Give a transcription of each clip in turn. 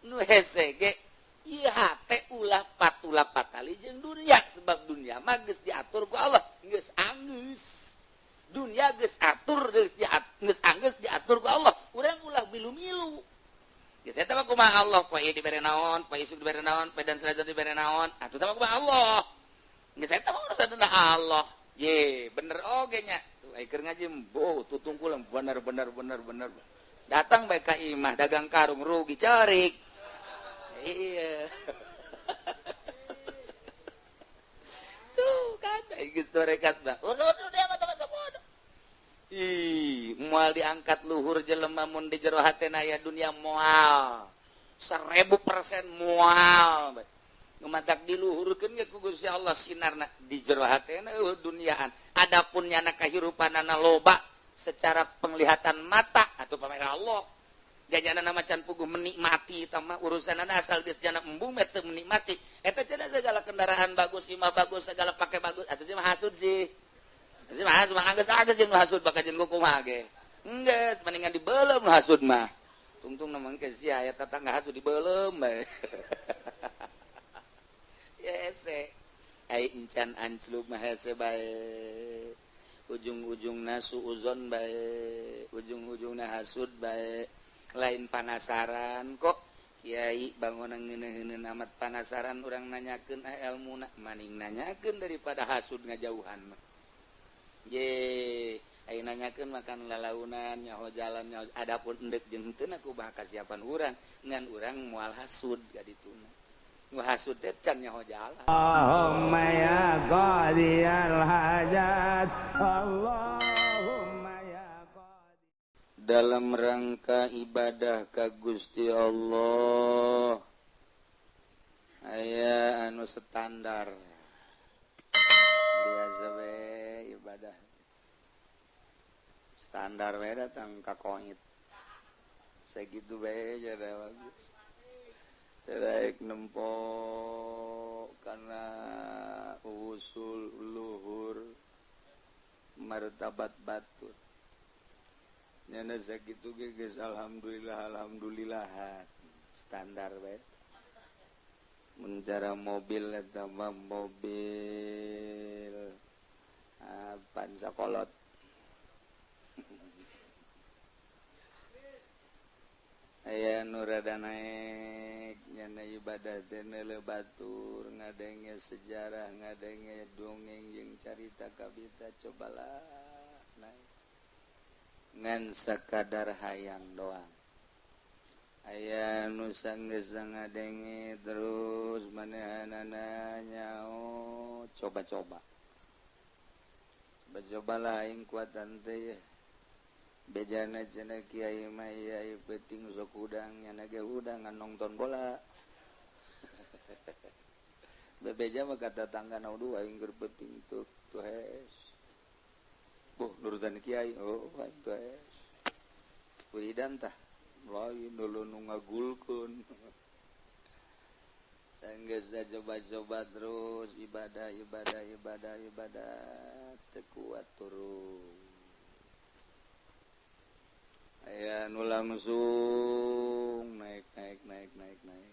Nu hese ge ieu hate ulah patula patali jeung dunya sebab dunya mah geus diatur ku Allah, geus anggeus. Dunya geus atur geus geus anggeus diatur ku Allah. Urang ulah milu-milu. Geus eta mah kumaha Allah, poe dibere naon, poe isuk dibere naon, poe dan selanjutnya dibere naon. Atuh teh mah kumaha Allah. Geus eta mah urusan Allah. Ye, bener oge nya. Tuh ai keur ngaji boh tutungkul bener bener bener bener. Datang bae ka imah dagang karung rugi cerik. Iya. Tuh kan geus torekat mah. Urusan dia mah masa bodoh. Ih, moal diangkat luhur jelema mun di jero hatena aya dunia moal. 1000% moal. Ngumatak diluhurkeun ge ku Gusti Allah sinarna di jero hatena eueuh duniaan. Adapun nyana kahirupanana loba secara penglihatan mata atau pamer Allah. Jajanana macan puguh menikmati eta mah urusanana asal geus jana embung mah teu menikmati. Eta cenah segala kendaraan bagus, imah bagus, segala pakai bagus. Atuh sih mah hasud sih. Sih mah hasud mah anggeus-anggeus jeung hasud bakal jeung kumaha ge. Enggeus mendingan dibeuleum hasud mah. Tungtung na mangke sia aya tetangga hasud dibeuleum bae. Hese. Ai encan anclub mah hese bae. Ujung-ujungna suuzon bae, ujung-ujungna hasud bae. Lain panasaran kok kiai bangunan ngeuneuh-ngeuneuh amat panasaran urang nanyakeun elmuna maning nanyakeun daripada hasud ngajauhan mah. Ye, ai nanyakeun makan lalaunan nyaho jalan nyaho adapun endek jeung henteu ku bah kasiapan urang ngan urang moal hasud ka dituna. Nu hasud teh can nyaho jalan. Allahumma ya qadiyal hajat, Allahumma ya qadi. Dalam rangka ibadah ka Gusti Allah aya anu standar biasa we ibadah standar we datang ka koit sakitu bae jadi bagus terbaik nempo karena usul luhur martabat batur nyana sakitu ge geus alhamdulillah alhamdulillah standar bae mun cara mobil eta mah mobil pansakolot aya nu rada naek nyana ibadah teh neuleuh batur ngadenge sejarah ngadenge dongeng jeung carita kabita cobalah naek ngan sakadar hayang doang aya nu sanggeus ngadenge terus manehanana nyao coba-coba coba-cobalah aing kuatan teh bejana cenah kiai mah ieu peuting sok hudang nyana ge hudang ngan nonton bola bebeja mah ka tatangga na dua aing keur peuting tuh tuh hees boh nurutan kiai oh aing tuh hees wiridan tah lain dulu nu ngagulkeun sanggeus coba-coba terus ibadah ibadah ibadah ibadah teu kuat turun aya nu langsung naik naik naik naik naik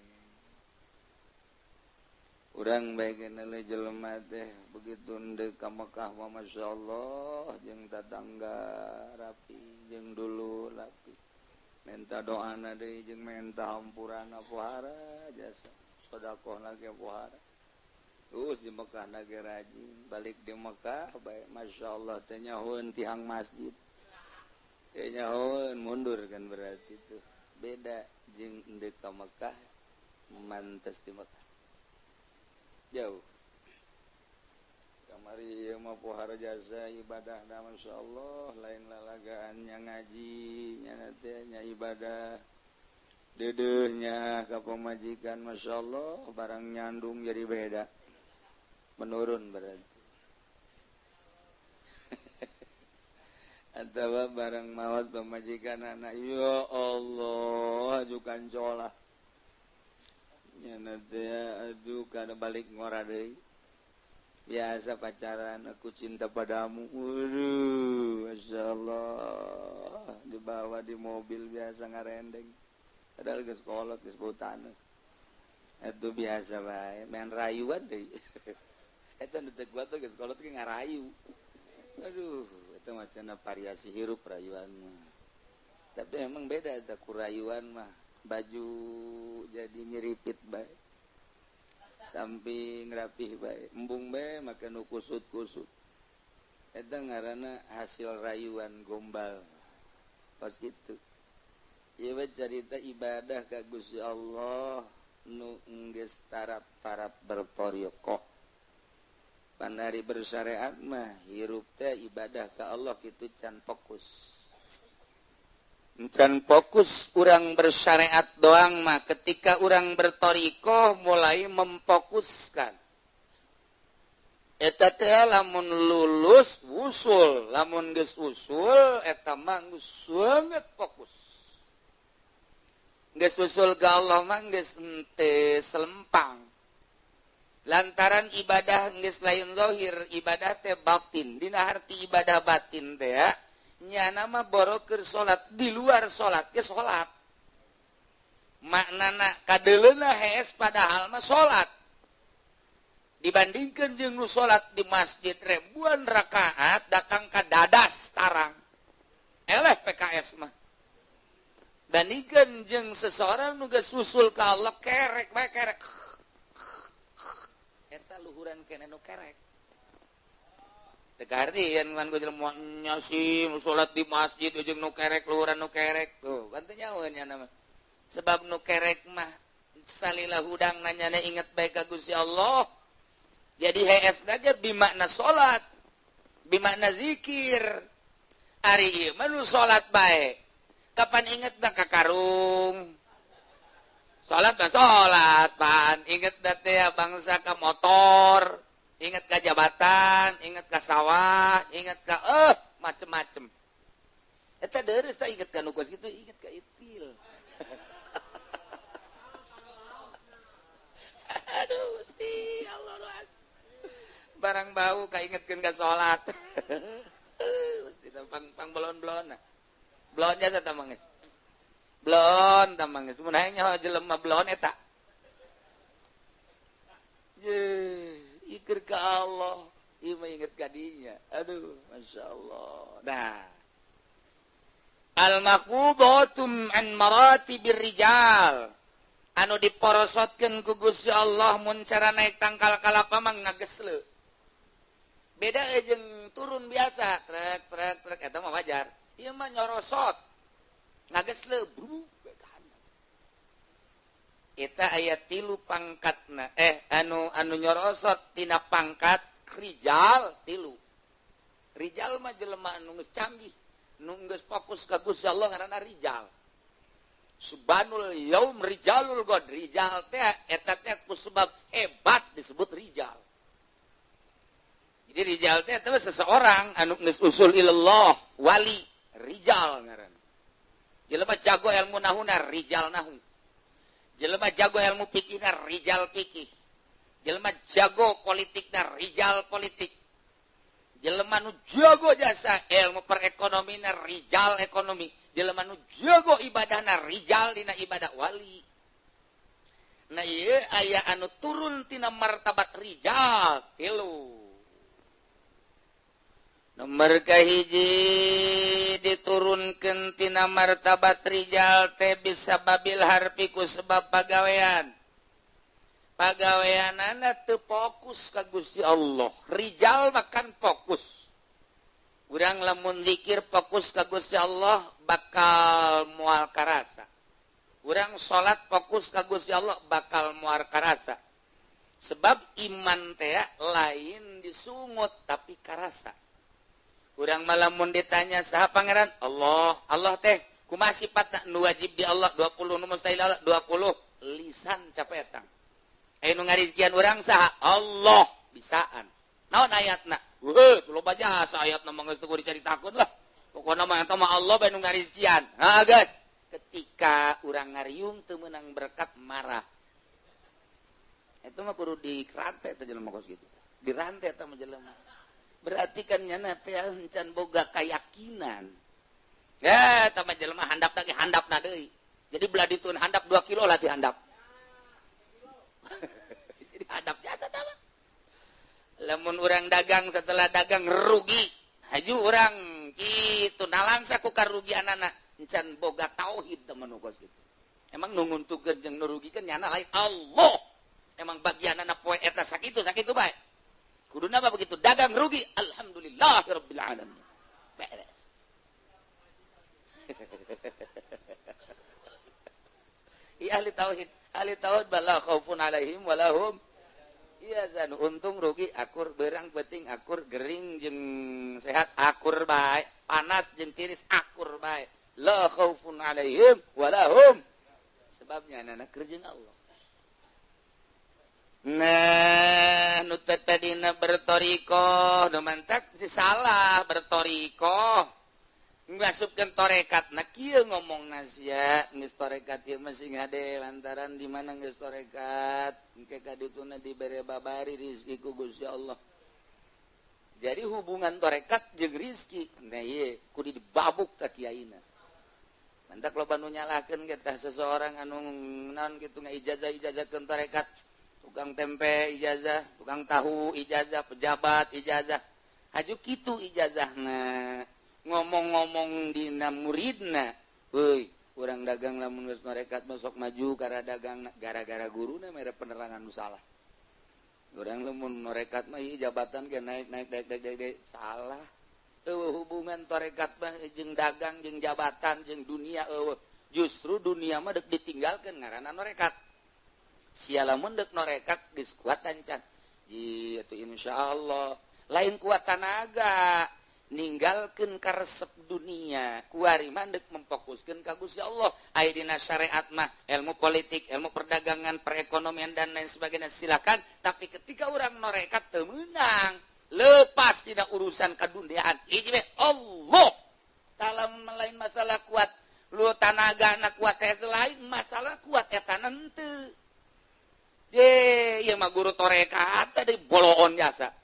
urang bae geuneuh jelema teh begitu ndek ka Mekah mah masyaallah jeung tatangga rapi jeung dulu rapi menta doana deui jeung menta hampurana pohara jasa sedekahna ge pohara terus di Mekah na ge rajin balik di Mekah bae masyaallah teh nyahoeun tihang masjid nyahoeun mundur kan berarti tuh beda jeung endek ka Mekah mantes di Mekah jauh kamari ieu mah pohara jasa ibadahna masyaallah lain lalagaan nya ngaji nya teh nya ibadah deudeuhnya ka pamajikan masyaallah barang nyandung jadi beda menurun berarti atawa barang maot pamajikan anak ya Allah ajukan colah nyana teh aduh kada balik ngora deui biasa pacaran aku cinta padamu waduh masyaallah dibawa di mobil biasa ngarendeng Padahal geus kolot geus bau taneuh. Itu biasa bae, main rayuan deui. Eta nu teu kuat geus kolot ge ngarayu. Aduh, eta mah cenah variasi hirup rayuan mah. Tapi emang beda eta ku rayuan mah. Baju jadi nyeripit bae. Samping rapih bae, embung bae make nu kusut-kusut. Eta ngaranna hasil rayuan gombal. Pas gitu. Ieu carita ibadah ka Gusti Allah nu geus tarap-tarap bertoriqoh. Pandari bersyariat mah hirup teh ibadah ka Allah kitu can fokus. Can fokus urang bersyariat doang mah ketika urang bertoriqoh mulai memfokuskan. Eta teh lamun lulus wusul, lamun geus usul eta mah geus banget fokus. Geus usul ka Allah mah geus henteu selempang. Lantaran ibadah geus lain zahir, ibadah teh batin. Dina harti ibadah batin teh ya, nyana mah boro keur salat di luar salat ge salat. Maknana kadeuleuna hees padahal mah salat. Dibandingkan jeung nu salat di masjid ribuan rakaat datang ka dadas tarang. Eleh PKS mah. Bandingkan jeung seseorang nu geus usul ka Allah kerek bae kerek. Eta luhuran kene nu kerek. Teu kahartian kan ku jelema nya sih nu salat di masjid jeung nu kerek luhuran nu kerek. Tuh, kan teu nyaho nya mah. Sebab nu kerek mah salila hudang nanyana inget bae ka Gusti Allah. Jadi hees aja bimakna salat, bimakna zikir. Ari ieu mah nu salat bae. Kapan ingetna ka karung? Salat mah salat, pan inget teh bangsa ka motor, inget ka jabatan, inget ka sawah, inget ka macem-macem. Eta deureuh teh inget ka nu kos kitu, inget ka itil. Aduh, Gusti Allah. Barang bau kaingetkeun ka salat. Gusti pang belon-belon. Belonnya teh mah geus. Belon tah mah geus. Mun hayang nyaho jelema belon eta. Ye, ikir ka Allah, ieu mah inget ka dinya. Aduh, masyaallah. Nah. Al-maqubatum an maratibir rijal. Anu diporosotkeun ku Gusti Allah mun cara naik tangkal kalapa mah ngagesle. Beda jeung turun biasa, trek trek trek eta mah wajar. Ieu mah nyorosot. Ngagesle bru eta aya tilu pangkatna anu anu nyorosot tina pangkat rijal tilu. Rijal mah jelema anu geus canggih, nu geus fokus ka Gusti Allah ngaranna rijal. Subhanul yaum rijalul god. Rijal teh eta teh ku sebab hebat disebut rijal. Jadi rijal teh eta seseorang anu geus usul ilallah, wali, rijal ngaranna. Jelema jago ilmu nahuna rijal nahu. Jelema jago ilmu fikihna rijal fikih. Jelema jago politikna rijal politik. Jelema nu jago jasa ilmu perekonomina rijal ekonomi. Jelema nu jago ibadahna rijal dina ibadah wali. Nah ieu aya anu turun tina martabat rijal tilu. Nomor kahiji diturunkeun tina martabat rijal teh bisa babil harfi ku sebab pagawean. Pagaweanana teu fokus ka Gusti Allah. Rijal makan fokus. Urang lamun zikir fokus ka Gusti Allah bakal moal karasa. Urang salat fokus ka Gusti Allah bakal moal karasa. Sebab iman teh lain disungut tapi karasa. Urang malamun ditanya saha pangeran? Allah. Allah teh kumaha sifatna? Nu wajib di Allah 20, nu mustahil Allah 20. Lisan capetang. Aya nu ngarizkian urang saha? Allah. Bisaan. Naon ayatna? Weuh, loba jasa ayatna mah geus teu dicaritakeun lah. Pokona mah eta mah Allah bae nu ngarizkian. Ha geus. Ketika urang ngariung teu meunang berkat marah. Eta mah kudu dirantai teh jelema kos kitu. Dirantai eta mah jelema. Berarti kan nyana teh encan boga keyakinan. Ya, eta mah jelema handapna ge handapna deui. Jadi belah ditun handap 2 kilo lah ti handap. Jadi handap jasa tah mah. Lamun urang dagang setelah dagang rugi, haju urang kitu nalangsa ku karugianana encan boga tauhid teman kos kitu. Emang nu nguntukeun jeung nu rugikeun nyana lain Allah. Emang bagianana poe eta sakitu sakitu bae. Kuduna mah begitu dagang rugi, alhamdulillahirabbil alamin. Beres. Iya ahli tauhid bala khaufun alaihim walahum iya zan untung rugi akur berang penting akur gering jeung sehat akur bae panas jeung tiris akur bae la khaufun alaihim walahum sebabnya anak keur jeung Allah. Nah nu tadina bertorikoh nu mantak si salah bertorikoh ngasupkeun torekat na kieu ngomongna sia geus torekat ieu mah sing hade lantaran di mana geus torekat engke ka dituna dibere babari rezeki ku Gusti Allah. Jadi hubungan torekat jeung rezeki nah ieu kudu dibabuk ka kiaina. Mantak loba nu nyalahkeun ge tah seseorang anu naon kitu ngaijazah-ijazahkeun torekat, tukang tempe ijazah, tukang tahu ijazah, pejabat ijazah. Haju kitu ijazahna. Ngomong-ngomong dina muridna, euy, urang dagang lamun geus norekat mah sok maju karena dagang gara-gara guruna mere penerangan nu salah. Urang lamun norekat mah ieu jabatan ge naik naik naik naik naik salah. Eueuh hubungan torekat mah jeung dagang jeung jabatan jeung dunia eueuh. Justru dunia mah deuk ditinggalkeun ngaranna norekat. Sia lamun deuk norekat geus kuat ancan. Ji atuh insyaallah lain kuat tanaga. Ninggalkeun karesep dunia kuari mah deuk memfokuskeun ka Gusti Allah. Aya dina syariat mah ilmu politik, ilmu perdagangan, perekonomian dan lain sebagainya silakan, tapi ketika urang norekat teu meunang, lepas tina urusan kaduniaan. Hiji we Allah. Talam lain masalah kuat lu tanagana kuat teh lain masalah kuat eta henteu. Ye, ieu mah guru torekat teh boloon jasa.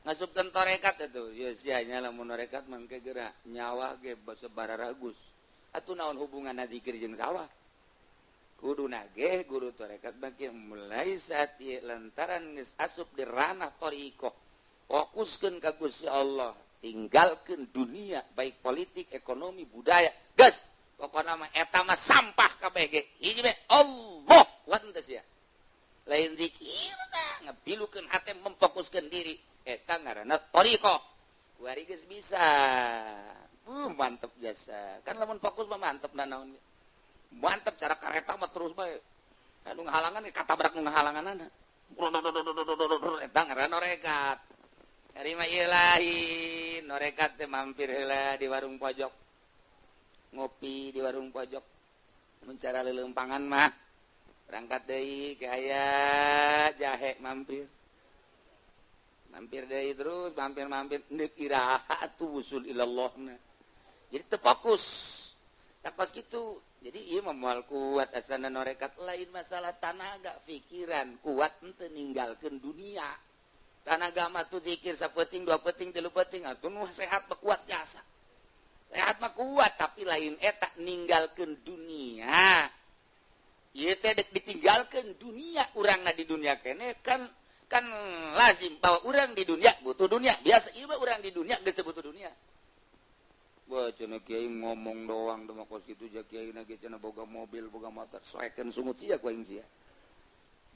Ngasupkeun torekat atuh ye sia nya lamun norekat mangke geura nyawa ge bararagus atuh naon hubunganna zikir jeung sawah kuduna ge guru torekat bagi mulai saat ieu lantaran geus asup di ranah thariqah fokuskeun ka Gusti Allah tinggalkeun dunia baik politik ekonomi budaya geus pokona mah eta mah sampah kabeh ge hiji we Allah kuat teh sia lain zikirna ngebilukeun hate memfokuskeun diri eta ngaranna thariqah kuari geus bisa mantep jasa kan lamun fokus mah mantep naon mantep cara kareta mah terus bae anu ngahalangan katabrak nu ngahalanganana eta ngaranna norekat ari mah ieu lain norekat teh mampir heula di warung pojok ngopi di warung pojok mun cara leuleumpangan mah berangkat deui ke aya jahe mampir mampir deui terus mampir-mampir neuk iraha atuh wusul ilallahna. Jadi teu fokus. Takos kitu. Jadi ieu mah moal kuat asana norekat lain masalah tanaga pikiran kuat henteu ninggalkeun dunia. Tanaga mah tuh zikir sapeting dua peting tilu peting atuh nu sehat mah kuat jasa. Sehat mah kuat tapi lain eta ninggalkeun dunia. Ieu teh deuk ditinggalkeun dunia urangna di dunia keneh kan kan lazim bahwa orang di dunia butuh dunia biasa ieu mah urang di dunia geus butuh dunia. Wah cenah kiai ngomong doang teh mah kos kitu ja kiai na ge cenah boga mobil boga motor soekeun sungut sia ku aing sia.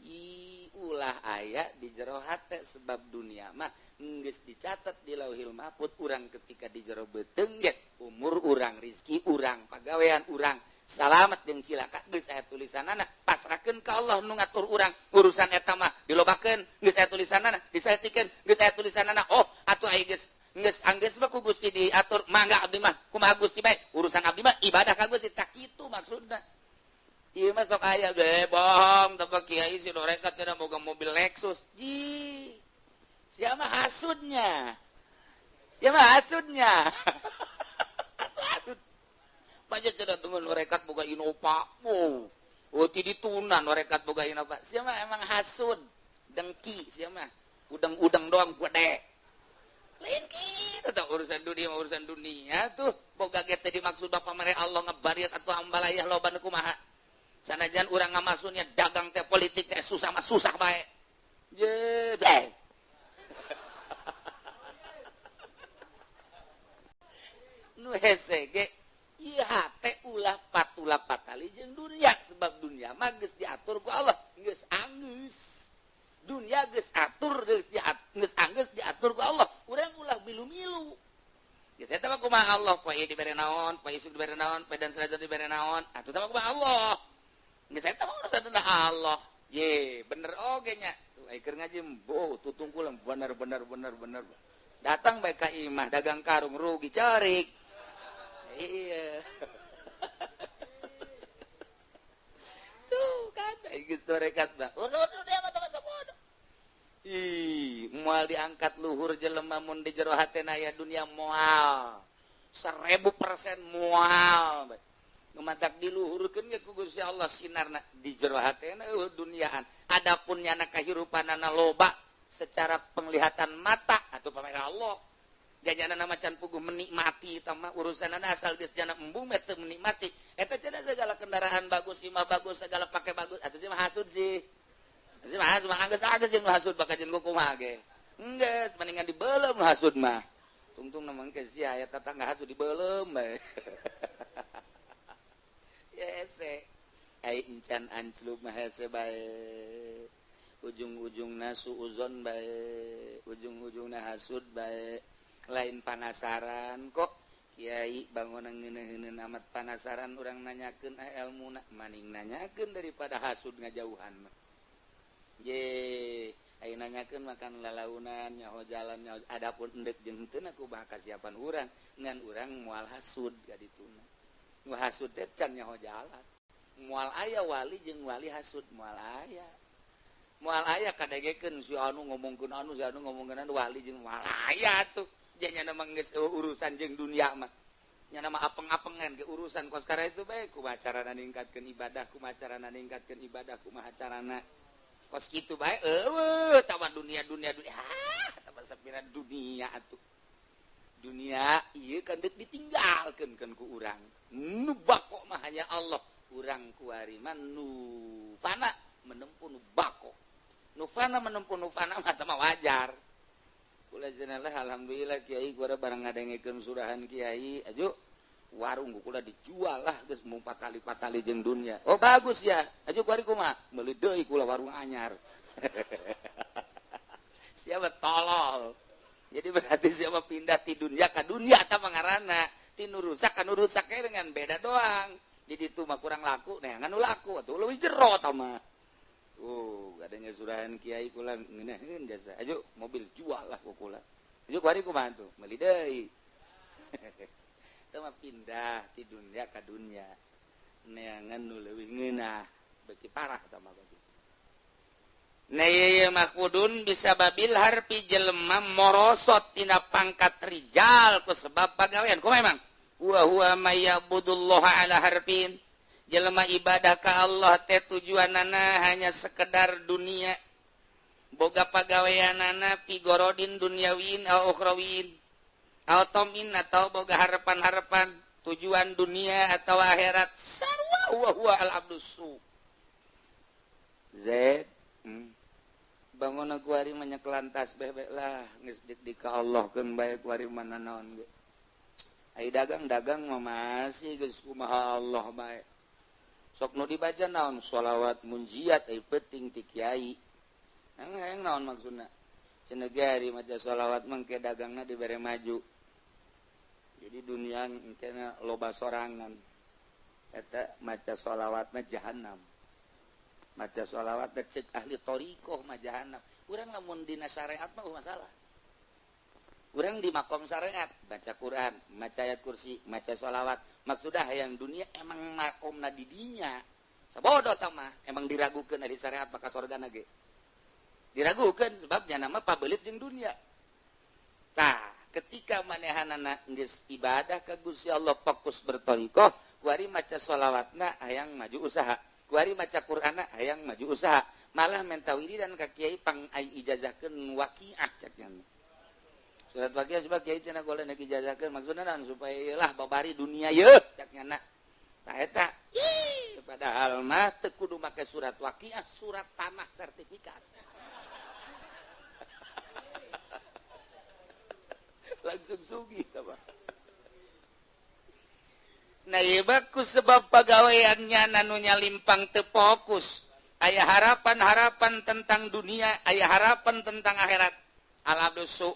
Ih ulah aya di jero hate sebab dunia mah geus dicatat di Lauhil Mahfud urang ketika di jero beuteung ge umur urang rezeki urang pagawean urang salamet jeung cilaka geus aya tulisanana pasrahkeun ka Allah nu ngatur urang urusan eta mah dilobakeun geus aya tulisanana disaetikeun geus aya tulisanana oh atuh aya geus geus anggeus mah ku Gusti diatur mangga abdi mah kumaha Gusti bae urusan abdi mah ibadah ka Gusti tak kitu maksudna ieu mah sok aya we bohong teh kiai si norekat cenah boga mobil Lexus ji sia mah hasudnya sia mah hasudnya atuh hasud banyak cenah temen norekat boga Innova. Oh, oh ti dituna norekat boga Innova. Sia mah emang hasud, dengki sia mah. Udang-udang doang gede. Lain kitu tah urusan dunia tuh. Boga ge teh dimaksud Bapak mere Allah ngebariat atuh ambalayah loba nu kumaha. Sanajan urang ngamasuknya dagang teh politik teh susah mah susah bae. Ye bae. Nu hese ge ieu hate ulah patula patali jeung dunia sebab dunia mah geus diatur ku Allah, geus anggeus. Dunia geus atur geus anggeus diatur ku Allah. Urang ulah milu-milu. Geus eta mah kumaha Allah poe dibere naon, poe isuk dibere naon, poe dan selanjutnya dibere naon. Atuh teh mah kumaha Allah. Geus eta mah urusan Allah. Ye, bener oge nya. Tuh ai keur ngaji boh tutungkul bener bener bener bener. Datang bae ka imah dagang karung rugi cerik. Iya. Tuh kan geus torekat mah. Urusan mah masa bodoh. Ih, moal diangkat luhur jelema mun di jero hatena aya dunia moal. 1000% moal. Nu matak diluhurkeun ge ku Gusti Allah sinarna di jero hatena eueuh duniaan. Adapun nyana kahirupanana loba secara penglihatan mata atau pamer Allah. Jajana macan puguh menikmati tama urusanana asal geus jana embung mah teu menikmati. Eta cenah segala kendaraan bagus, imah bagus, segala pake bagus, atuh sih mah hasud sih. Sih mah hasud mah anggeus-anggeus jeung hasud bakal jeung kumaha ge. Enggeus mendingan dibeuleum hasud mah. Tungtung na mangke sia aya tetangga hasud dibeuleum bae. Hese. Ai encan anclub mah hese bae. Ujung-ujungna suuzon bae, ujung-ujungna hasud bae. Lain panasaran kok kiai bangunan ngeuneuh-ngeuneuh amat panasaran urang nanyakeun elmuna maning nanyakeun daripada hasud ngajauhan mah. Ye, aya nanyakeun makan lalaunan nyaho jalan nyaho adapun endek jeung henteu ku bah kasiapan urang ngan urang moal hasud ka dituna. Nu hasud teh can nyaho jalan. Moal aya wali jeung wali hasud moal aya. Moal aya kadegekeun si anu ngomongkeun anu si anu ngomongkeun anu wali jeung moal aya tuh. Janya nama geus urusan jeung dunia mah. Nya nama apeng-apengan ge urusan kos kara itu bae kumaha carana ningkatkeun ibadah, kumaha carana ningkatkeun ibadah, kumaha carana kos kitu bae eueuh tawar dunia dunia dunia. Ah, tawar sapira dunia atuh. Dunia ieu kan deuk ditinggalkeun kan ku urang. Nu bako mah hanya Allah. Urang kuari mah nu fana menempuh nu bako. Nu fana menempuh nu fana mah mah wajar. Kula jenengan alhamdulillah kiai gua barang ngadengekeun surahan kiai aju warung kula dijual lah geus mung patali-patali jeung dunia. Oh bagus ya. Aju kuari kumaha? Meuli deui kula warung anyar. Siapa tolol. Jadi berarti siapa pindah ti dunia ka dunia eta mah ngaranna. Ti nu rusak ka nu rusak dengan beda doang. Jadi itu mah kurang laku, neangan nu laku atuh leuwih jero tah mah. Oh, adanya surahan kiai kula ngeunaheun jasa. Aju mobil jual lah ku kula. Aju kuari kumaha tuh? Meuli deui. Teu mah pindah ti dunia ka dunia. Neangan nu leuwih ngeunah, beuki parah tah mah pasti. Nah ieu mah kudun bisa babil harpi jelema morosot tina pangkat rijal ku sebab pagawean. Kumaha emang? Wa huwa may yabudullaha ala harfin. Jelema ibadah ka Allah teh tujuanana hanya sekedar dunia. Boga pagaweanana pigorodin duniawin au ukhrawin. Au tomin atau boga harapan-harapan tujuan dunia atau akhirat. Sarwa wa huwa al abdusu. Zaid, bangun aku hari banyak lantas bebek lah geus dik ka Allah keun bae kuari mana naon ge. Ai dagang-dagang mah masih geus kumaha Allah bae. Sok nu dibaca naon sholawat munjiat ai penting ti kiai. Hayang naon maksudna? Cenah ge ari maca sholawat mangke dagangna dibere maju. Jadi dunia engkena loba sorangan. Eta maca sholawatna jahannam. Maca sholawat teh cek ahli thariqah mah jahannam. Urang lamun dina syariat mah masalah. Urang di makom syariat baca Quran, maca ayat kursi, maca sholawat. Maksudnya hayang dunia emang makomna di dinya. Sabodo tah mah emang diragukeun ari syariat maka sorgana ge. Diragukeun sebabnya nama pabelit jeung dunia. Tah, ketika manehanana geus ibadah ka Gusti Allah fokus berthariqah, kuari maca sholawatna hayang maju usaha. Kuari maca Qur'anna hayang maju usaha. Malah menta wiridan ka kiai pang ai ijazahkeun waqiah cek nya. Surat waqiah coba kiai cenah golek nek ijazahkeun maksudna naon supaya lah babari dunia yeuh cek nya. Tah eta ih padahal mah teu kudu make surat waqiah, surat tanah sertifikat. Langsung sugih tah. Nah ieu bagus sebab pagaweannya nanunya limpang teu fokus. Aya harapan-harapan tentang dunia, aya harapan tentang akhirat. Alabdusu.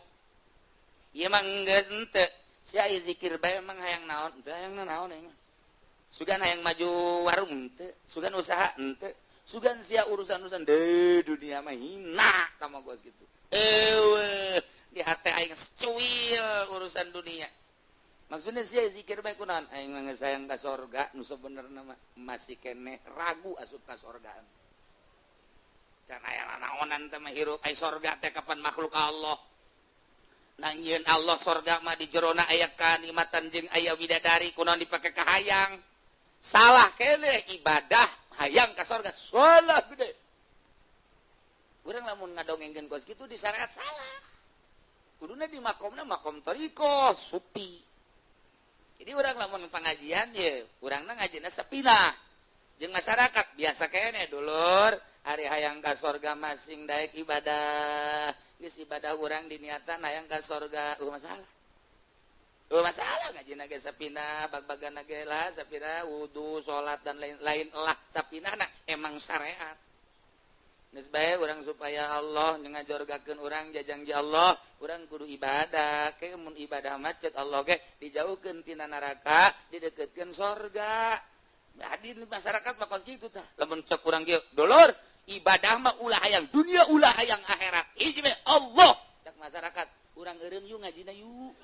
Ieu mah geus henteu. Sia zikir bae emang hayang naon? Teu hayang naon aing mah. Sugan hayang maju warung henteu, sugan usaha henteu, sugan sia urusan-urusan deui dunia mah hina ka mogos kitu. Eueuh, di hate aing secuil urusan dunia. Maksudnya sia zikir bae kunaon? Aing mah geus hayang ka sorga, nu sabenerna mah masih keneh ragu asup ka sorgaan. Can aya naonan teh mah hirup ai sorga teh kapan makhluk Allah. Nangieun Allah sorga mah di jerona aya kanikmatan jeung aya widadari kunaon dipake ka hayang. Salah keneh ibadah hayang ka sorga salah gede. Urang lamun ngadongengkeun kos kitu di syariat salah. Kuduna di makomna makom thariqah supi. Jadi urang lamun pengajian ye, urangna ngajina sepinah. Jeung masyarakat biasa keneh dulur, ari hayang ka sorga masing daek ibadah. Geus ibadah urang diniatan hayang ka sorga, eueuh masalah. Eueuh masalah ngajina ge sapinah, bag-bagana ge lah sapinah, wudu, salat dan lain-lain lah sapinahna emang syariat. Geus bae urang supaya Allah ngajorgakeun urang jajangji Allah, urang kudu ibadah. Ke mun ibadah mah ceuk Allah ge dijauhkeun tina neraka, dideukeutkeun sorga. Jadi masyarakat mah kos kitu tah. Lamun ceuk urang ge, dulur, ibadah mah ulah hayang dunia, ulah hayang akhirat. Hiji bae Allah. Cek masyarakat, urang eureun yuk ngajina yuk.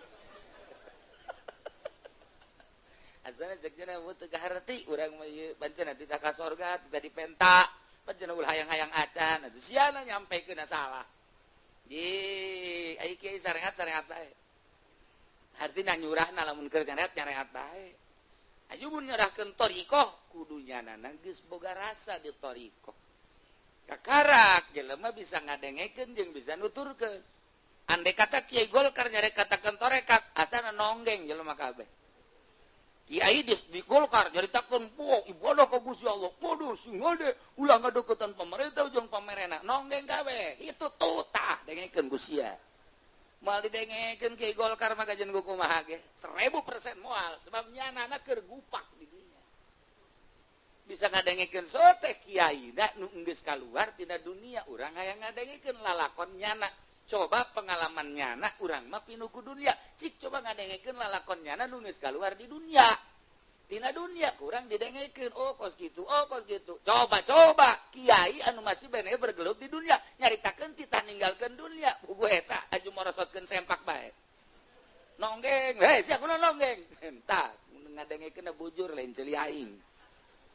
Asana cek cenah teu kaharti urang mah ieu pancen teu ka sorga, teu dipenta. Pancen ulah hayang-hayang acan atuh siana nyampekeun salah. Di ai kiai syariat-syariat bae. Artina nyurahna lamun keur nyariat bae. Aju mun nyerahkeun thariqah kudu nyanana geus boga rasa di thariqah. Kakarak jelema bisa ngadengekeun jeung bisa nuturkeun. Andai kata Kiai Golkar nyarek katakeun tarekat asana nonggeng jelema kabeh. Kiai di Golkar nyaritakeun poh ibadah ka Gusti Allah kudu sing hade ulah ngadeukeutan pamarentah jeung pamerena nonggeng kabeh. Itu tutah dengekeun ku sia. Moal didengekeun Kiai Golkar mah kajian ku kumaha ge 1000% moal sebab nyanana keur gupak di dinya. Bisa ngadengekeun sote kiai da nu geus kaluar tina dunia urang hayang ngadengekeun lalakon nyana. Coba pengalaman nyana urang mah pinuh ku dunia. Cik coba ngadengekeun lalakon nyana nu geus kaluar di dunia. Tina dunia kurang didengekeun oh kos kitu, oh kos kitu. Coba-coba kiai anu masih bene bergelut di dunia nyaritakeun titah ninggalkeun dunia. Buku eta aju morosotkeun sempak bae. Nonggeng, hei sia kunaon nonggeng? Entah ngadengekeun bujur lain ceuli aing.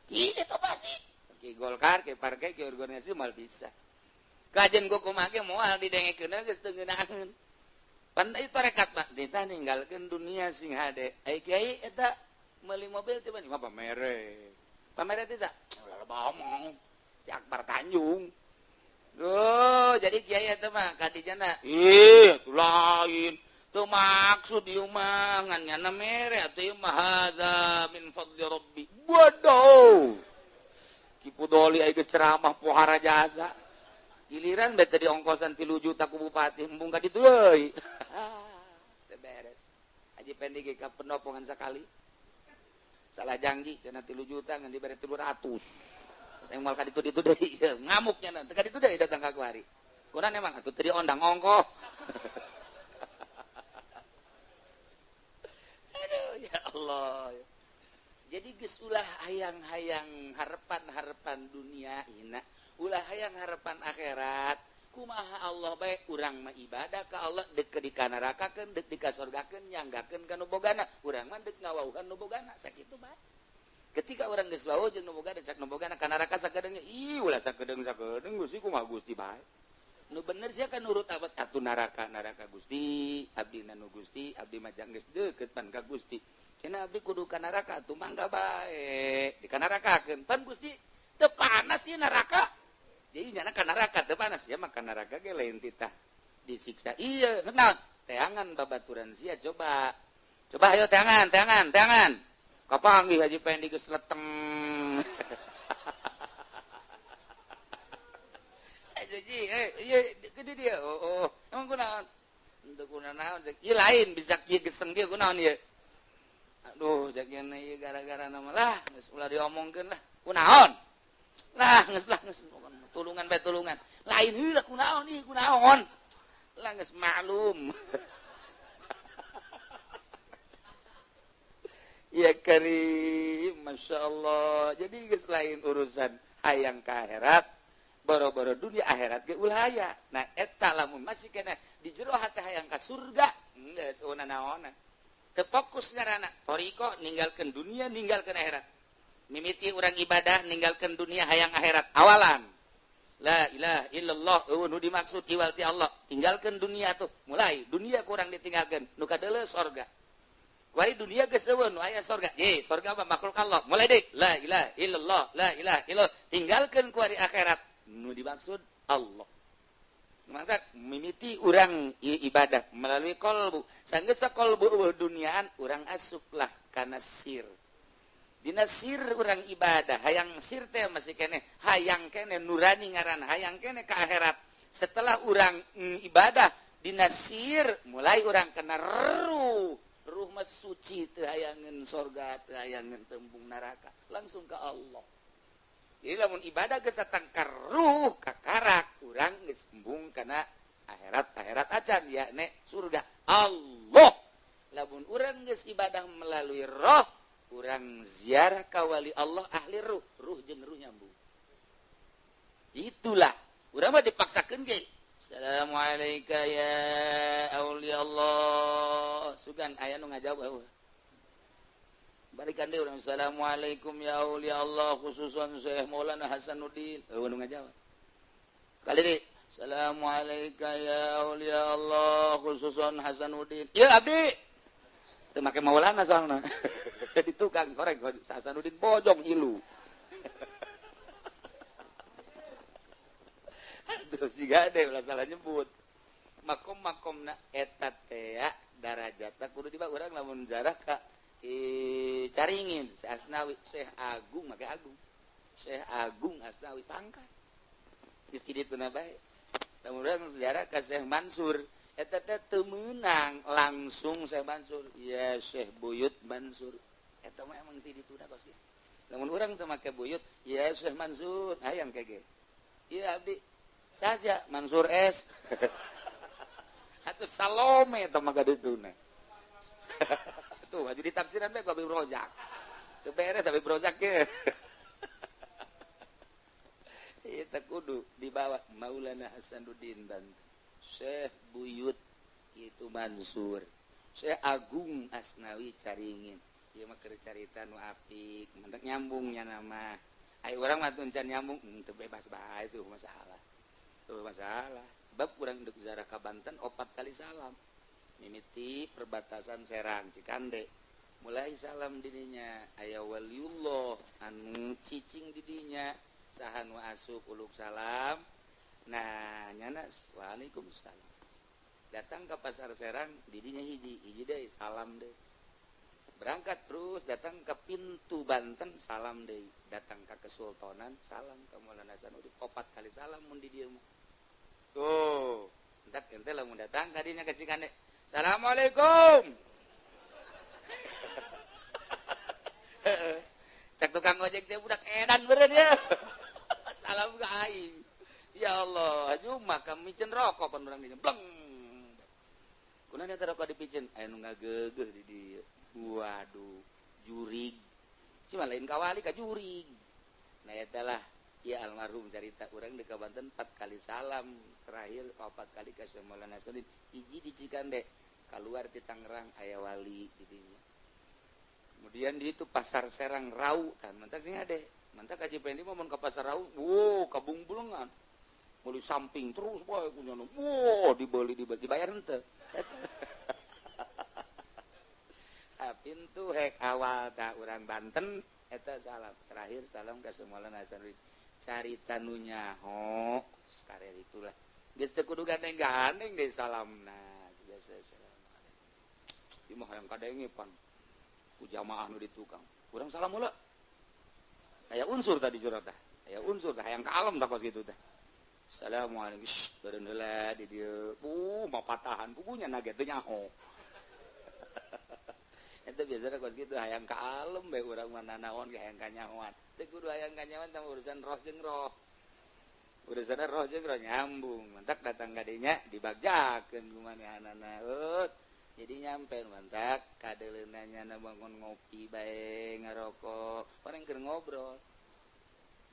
Kitu pasti. Ki Golkar, ki partai, ki organisasi moal bisa. Kajen ku kumaha ge moal didengekeun geus teu ngeunaheun. Pan ieu tarekat mah ditah ninggalkeun dunia sing hade. Ai kiai eta meuli mobil teh mah pamere. Pamere teh ulah ngomong. Ti Akbar Tanjung. Duh, jadi kiai eta mah kadijana. Ih, atuh lain. Teu maksud ieu mah ngan nyana mere atuh ieu mah hadza min fadli rabbi. Bodoh. Ki Pudoli ai geus ceramah pohara jasa. Giliran bete di ongkosan 3 juta ku bupati embung ka ditu euy. Teu beres. Haji Pendi ge ka penopongan sakali. Salah janji cenah 3 juta ngan dibere 300. Terus aing moal ka ditu ditu deui ngamuk nya teu ka ditu deui datang ka kuari. Kunaon emang atuh teu diondang ongkoh. Aduh ya Allah. Jadi geus ulah hayang-hayang harapan-harapan dunia ina. Ulah hayang harapan akhirat. Kumaha Allah bae urang mah ibadah ka Allah deuk dikanarakakeun deuk dikasorgakeun nyanggakeun ka nu bogana. Urang mah deuk ngawauhan nu bogana sakitu bae. Ketika urang geus wawuh jeung nu bogana cak nu bogana ka neraka sakedeung ih ulah sakedeung-sakedeung Gusti kumaha Gusti bae. Nu bener sia kan nurut abad atuh neraka neraka Gusti abdi na nu Gusti abdi mah geus deukeut pan ka Gusti. Cenah abdi kudu ka neraka atuh mangga bae dikanarakakeun pan Gusti teu panas ieu neraka. Jadi nyana ka neraka teu panas ya maka neraka ge lain titah disiksa. Iya, naon? Teangan babaturan sia coba. Coba ayo teangan, teangan, teangan. Kapanggih Haji Pendi geus leteng. Haji, ieu gede dia. Oh, emang kunaon? Henteu kunaon cek. Ieu lain bisa kieu geseng dia kunaon ieu. Aduh, cek ieu gara-gara nama lah, geus ulah diomongkeun lah. Kunaon? Lah, geus lah geus tulungan bae tulungan. Lain heula kunaon ieu kunaon? Lah geus maklum. Ya karim, Masya Allah. Jadi geus lain urusan hayang ka akhirat, boro-boro dunia akhirat ge ulah aya. Nah eta lamun masih kena di jero hati hayang ka surga, geus naonan. Teu fokus ngaranna toriko ninggalkeun dunia, ninggalkeun akhirat. Mimiti urang ibadah ninggalkeun dunia hayang akhirat awalan. La ilaha illallah eueuh nu dimaksud iwal ti Allah. Tinggalkeun dunia tuh, mulai dunia kurang ditinggalkeun, nu kadeuleu sorga. Wari dunia geus eueuh nu aya sorga. Ye, sorga mah makhluk Allah. Mulai deui la ilaha illallah, la ilaha illallah. Tinggalkeun ku ari akhirat. Nu dimaksud Allah. Mangsa mimiti urang ibadah melalui kolbu. Sanggeus kolbu eueuh duniaan urang asuplah kana sir. Dina sir urang ibadah, hayang sir teh masih keneh, hayang keneh nurani ngaran, hayang keneh ka akhirat. Setelah urang ibadah dina sir mulai urang kena ruh. Ruh mah suci teu hayangeun sorga, teu hayangeun tembung neraka, langsung ke Allah. Jadi lamun ibadah geus datang ka ruh, ka karak, urang geus embung kana akhirat, akhirat acan ya nek surga Allah. Lamun urang geus ibadah melalui roh, urang ziarah ka wali Allah ahli ruh, ruh jeung ruh nyambung. Itulah, urang mah dipaksakeun ge. Assalamualaikum ya aulia Allah. Sugan aya nu ngajawab eueuh. Balikan deui urang assalamualaikum ya aulia Allah khususan Syekh Maulana Hasanuddin. Eueuh nu ngajawab. Kali deui assalamualaikum ya aulia Allah khususan Hasanuddin. Ieu abdi. Teu make Maulana soalna. Di tukang korek Hasanuddin bojong ilu. Terus juga ada ulah salah nyebut makom-makomna eta teh darajatna kudu dibawa urang lamun jarah ka Caringin Syekh Asnawi Syekh Agung make Agung Syekh Agung Asnawi pangkat geus di ditu na bae lamun urang sejarah ka Syekh Mansur eta teh teu meunang langsung Syekh Mansur ya Syekh Buyut Mansur eta mah emang di ditu na kos kieu lamun urang teu make Buyut ya Syekh Mansur hayang kege ieu abdi saja Mansur S atau Salome atau maka dituna tuh baju ditafsiran bae ku Habib Rozak teu beres Habib Rozak ge ieu teh kudu dibawa Maulana Hasanuddin Banten Syekh Buyut itu Mansur Syekh Agung Asnawi Caringin ieu mah keur carita nu apik mentek nyambungnya nama ai urang mah teu can nyambung teu bebas bae seuh masalah. Tuh masalah sebab kurang dek ziarah ka Banten 4 kali salam mimiti perbatasan Serang Cikande mulai salam dirinya aya waliullah anu cicing didinya saha nu asup uluk salam nah nyana waalaikumsalam datang ke pasar Serang didinya hiji hiji deui salam deui berangkat terus datang ke pintu Banten salam deui datang ke Kesultanan salam ke Maulana Hasanuddin 4 kali salam mun di dieu mah tuh entak ente lamun datang kadinya ke Cikande assalamualaikum cek tukang ojek teh budak edan beureun ya salam ka aing ya Allah nyuma kami micen rokok pan urang dinya bleng kunaon eta rokok dipicen aya nu ngageugeuh di dieu waduh jurig cuma lain kawali ka jurig nah eta lah ya almarhum carita urang di Banten 4 kali salam terakhir 4 kali ka Syekh Maulana Hasanuddin hiji di Cikande keluar di Tangerang aya wali di dinya kemudian di itu pasar Serang Rau kan mantak sing ade mantak Haji Pendi mah mun ka pasar Rau wow kabungbulengan meuli samping terus bae kunyana wow dibeli dibayar henteu eta pintu hek awal tak urang Banten eta salam terakhir salam ka Syekh Maulana Hasanuddin carita nu nyaho sakarer itulah geus teu kudu gandeng-gandeng deui salamna biasa assalamualaikum ieu mah hayang kadenge pan Ku jamaah nu di tukang. Urang salam heula. Aya unsur tadi jero tah. Aya unsur tah hayang ka alam tah kos kitu tah. Assalamualaikum. Beureun heula di dieu. Mah patahan pugunya na ge teu nyaho. Eta biasana kos kitu hayang ka alam bae urang mah nanaon ge hayang kanyahoan. Teu kudu hayang kanyahoan tah urusan roh jeung roh. Urusan roh jeung roh nyambung. Mantak datang ka dinya dibagjakeun ku manehanana. Jadi nyampe mantak kadeleuna nyana bangun ngopi bae ngarokok. Orang keur ngobrol.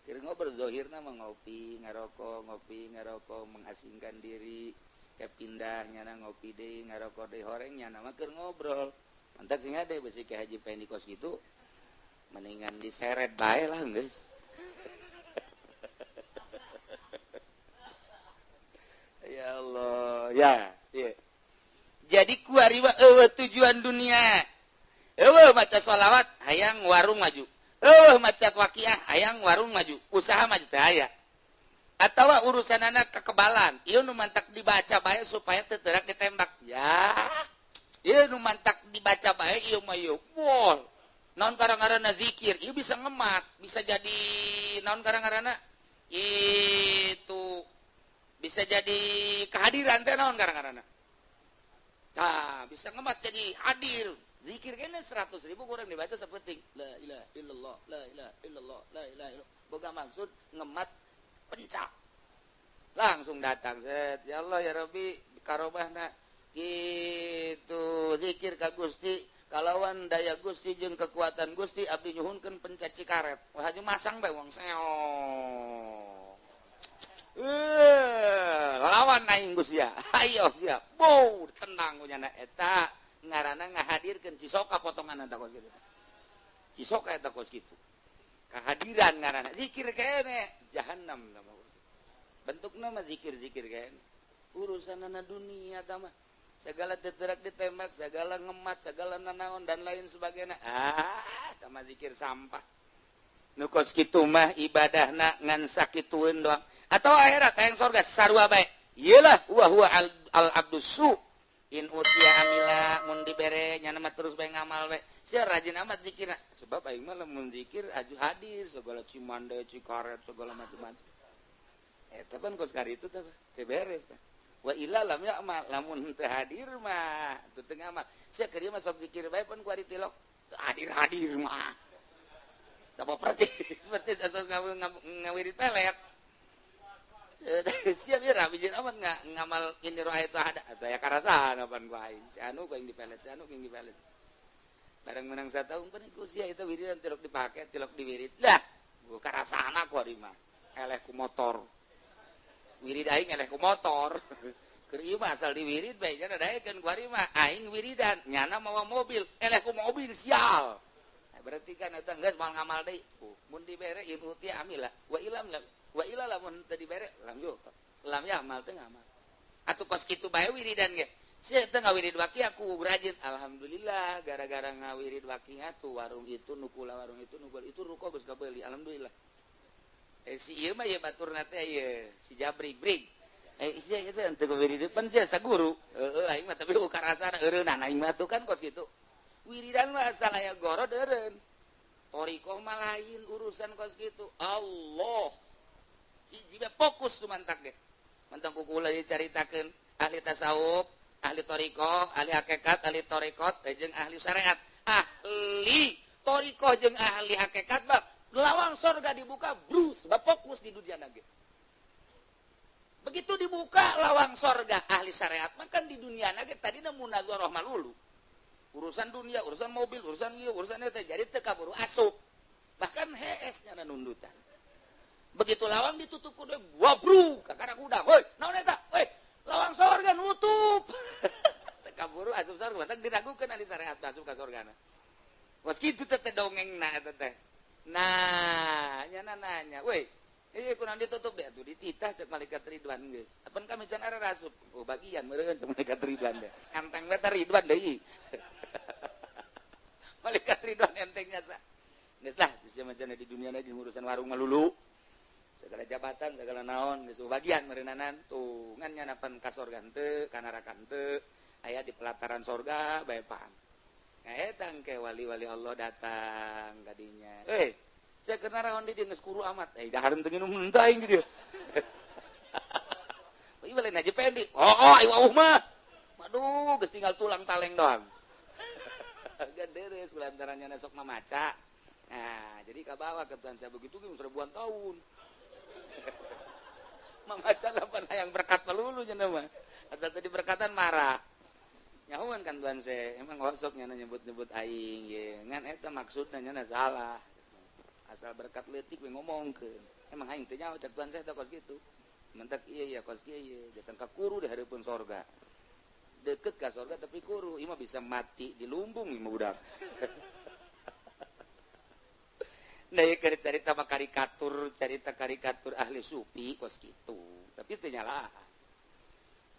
Keur ngobrol zahirna mah ngopi, ngarokok, ngopi, ngarokok, mengasingkan diri. Ke pindah nyana ngopi deui, ngarokok deui horeng nyana mah keur ngobrol. Mantak sing ade besi Ki Haji Pendi kos kitu mendingan diseret bae lah geus. Ya Allah, ya, iya. Jadi kuari mah eueuh tujuan dunia. Eueuh maca sholawat hayang warung maju. Eueuh maca waqiah hayang warung maju, usaha maju teh aya. Atawa urusanana kekebalan, ieu nu mantak dibaca bae supaya teu teurak ditembak. Ya. Ieu nu mantak dibaca bae ieu mah ieu. Wah, naon karang-ngaranna zikir, ieu bisa ngemat, bisa jadi naon karang-ngaranna? Itu bisa jadi kehadiran teh naon karang-ngaranna? Nah, bisa ngemat jadi hadir. Zikir kene 100.000 kurang dibaca sapenting. La ilaha illallah, la ilaha illallah, la ilaha illallah. Boga maksud ngemat pencak. Langsung datang set. Ya Allah ya Rabbi karobahna gitu zikir ka Gusti kalawan daya Gusti jeung kekuatan Gusti abdi nyuhunkeun pencak cikaret. Wah haju masang bae wong seong. Lawan aing Gusti ya. Ayo sia. Bow tenang ku nyana eta ngaranna ngahadirkeun cisoka potongan eta kos kitu. Cisoka eta kos kitu. Kehadiran ngaranna zikir kene jahanam tah bentukna mah zikir-zikir kene. Urusanana dunia tah mah segala teterak ditembak, segala ngemat, segala nanaon dan lain sebagainya. Ah, tah mah zikir sampah. Nu kos kitu mah ibadahna ngan sakitueun doang. Atau akhirat hayang sorga sarua bae. Iyalah wa huwa al abdus su in utia amila mun dibere nyana mah terus bae ngamal bae. Sia rajin amat zikirna. Sebab aing mah lamun zikir aju hadir segala cimande, cikaret, segala macam-macam. Eta pan kos kari itu teh teu beres tah. Wa illa lam ya'mal lamun teu hadir mah teu teu ngamal. Sia keur ieu mah sok zikir bae pan ku ari tilok. Hadir-hadir mah. Tah persis persis asal ngawirid pelet. Siap ya rabi jeung amat ngamal ini roh itu ada atau ya karasaan apaan ku aing si anu ku aing dipelet si anu ku aing dipelet bareng menang satahun pan iku sia eta wiridan tilok dipake tilok diwirid lah gua karasaan aku ari mah eleh ku motor wirid aing eleh ku motor keur ieu mah asal diwirid bae nya daekeun ku ari mah aing wiridan nyana mawa mobil eleh ku mobil sial. Nah, berarti kan eta geus moal ngamal deui mun dibere ieu uti amila wa ilam wa ila lamun teu dibere lam yo lam ya amal teu ngamal atuh kos kitu bae wiridan ge sia teu ngawirid waqi aku rajin alhamdulillah gara-gara ngawirid waqi tuh warung itu nukula warung itu nukul itu ruko geus kabeuli alhamdulillah si ieu mah ieu baturna teh ieu si Jabri brig sia ieu teh teu wirid pan sia saguru heueuh aing mah tapi ukarasana eureunana aing mah tuh kan kos kitu wiridan mah asal aya gorod eureun thoriqoh mah lain urusan kos kitu Allah hiji fokus tu mantak ge mantang ku kula dicaritakeun ahli tasawuf, ahli thoriqoh, ahli hakikat, ahli thoriqot jeung ahli syariat. Ahli thoriqoh jeung ahli hakikat mah lawang sorga dibuka brus, sebab fokus di dunia ge. Begitu dibuka lawang sorga ahli syariat mah kan di dunia ge tadina munadzarah malulu. Urusan dunia, urusan mobil, urusan ieu, urusan eta jadi teu kaburu asup. Bahkan hees nya nundutan. Begitu lawang ditutup kudu gua bru kakara kuda. Woi, naon eta? Woi, lawang sorga nutup. Teu kaburu asup sorga, mantak diragukeun ahli syariat asup ka sorgana. Was kitu teh dongengna eta teh. Nah, nya nanya, woi, ieu kunaon ditutup deh atuh dititah cek malaikat Ridwan geus. Apan kami can ara asup. Oh, bagian meureun cek malaikat Ridwan deh. Enteng we teh Ridwan deui. Malaikat Ridwan entengnya sa. Geus lah, sia macana di dunia na jeung urusan warung malulu. Segala jabatan, segala naon geus bagian meureunnanan tuh ngan nyanapan ka sorga henteu, ka neraka henteu, aya di pelataran sorga bae pang. Nah eta engke wali-wali Allah datang kadinya. Saya kenal raon di dia geus kuru amat. Dahar teu nginum henteu aing di dieu. Ieu lain Haji Pendi. Oh, aing wauh mah. Aduh, geus tinggal tulang taleng doang. Ganderes lantaran nya sok mamaca. Nah, jadi kabawa ke Tuhan saya begitu ge seribuan tahun. Mamaca lapan hayang berkat melulu cenah mah. Asal tadi berkatan marah. Nyahuan kan Tuhan saya, emang osok nya nyebut-nyebut aing ye. Ngan eta maksudna nya salah. Asal berkat leutik we ngomongkeun. Emang aing teu nyaho cek Tuhan saya teh kos kitu. Mentak iya ya kos kieu ye, datang ka kuru di hareupeun sorga. Deket ka sorga tapi kuru, ieu mah bisa mati di lumbung ieu mah budak. Nah, ieu keur carita mah karikatur, carita karikatur ahli sufi kos kitu, tapi teu nyalah.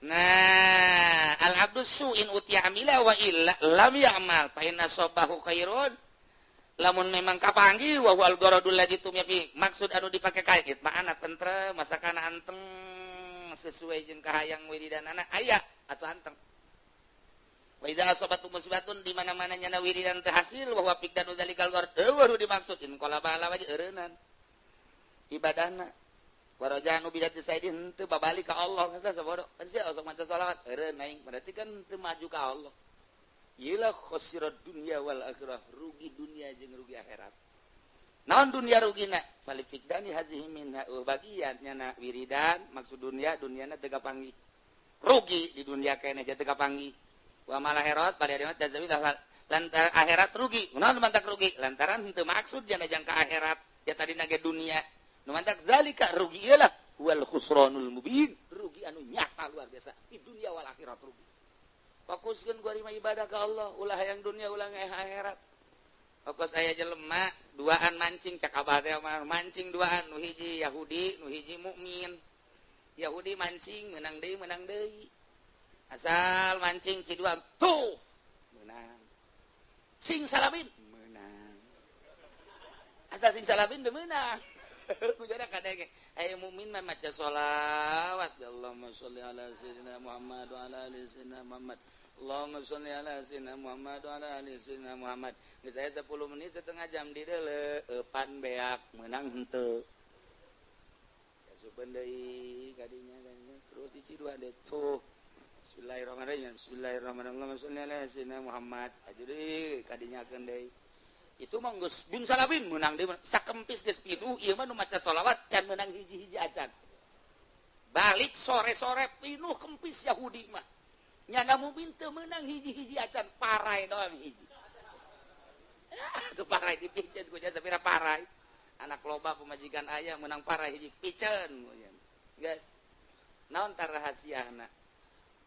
Nah, al-abdu su'in utiya amila wa illa lam ya'mal fa inna sabahu khairun. Lamun memang kapanggih wa huwal gharadul ladzi tumya fi, maksud anu dipake kait ma'ana tentrem, masakana anteng sesuai jeung kahayang wiridanana aya atuh anteng. Wa idza asabatu musibatun di mana-mana nyana wiridan teu hasil wa huwa fiqdanu dzalikal gharad, eueuh dimaksud in qala bala waje eureunnan ibadahna. Warajanu bidati saidin henteu babalik ka Allah geus sabodo. Kan sia osok maca selawat eureun aing berarti kan teu maju ka Allah. Iyalah khosirat dunya wal akhirah, rugi dunia jeung rugi akhirat. Naon dunia rugina? Fali fiqdani hazihi minha bagian nyana wiridan maksud dunia duniana teu kapanggih. Rugi di dunia keneh teu kapanggih. Wa mal akhirat pada hari tazawil lantaran akhirat rugi. Naon mantak rugi? Lantaran henteu maksud jana jangka akhirat ya tadi nage dunia. Nu mantak zalika rugi iyalah wal khusranul mubin, rugi anu nyata luar biasa di dunia wal akhirat rugi. Fokuskeun gua mah ibadah ka Allah, ulah hayang dunia ulah akhirat. Fokus aya jelema duaan mancing cak abah teh mancing duaan nu hiji Yahudi, nu hiji mukmin. Yahudi mancing menang deui menang deui. Asal mancing si dua tuh menang. Sing salabin menang. Asal sing salabin teu meunang. Kujana kadenge aya mukmin mah maca sholawat ya Allahumma sholli ala sayyidina Muhammad wa ala ali sayyidina Muhammad. Allahumma sholli ala sayyidina Muhammad wa ala ali sayyidina Muhammad. Geus aya 10 menit setengah jam di deuleu eupan beak meunang henteu. Asupeun deui kadinya terus diciduan deui tuh. Bismillahirrahmanirrahim. Bismillahirrahmanirrahim. Allahumma sholli ala sayyidina Muhammad. Aju deui kadinyakeun deui. Itu mah geus bin salabin meunang deui sakempis geus pinuh ieu mah nu maca sholawat can meunang hiji-hiji acan. Balik sore-sore pinuh kempis Yahudi mah. Nyana mukmin teu meunang hiji-hiji acan, parai doang hiji. Tuh parai dipiceun ku jasa pira parai. Anak loba pemajikan aya meunang parai hiji piceun. Guys. Naon tar rahasiana?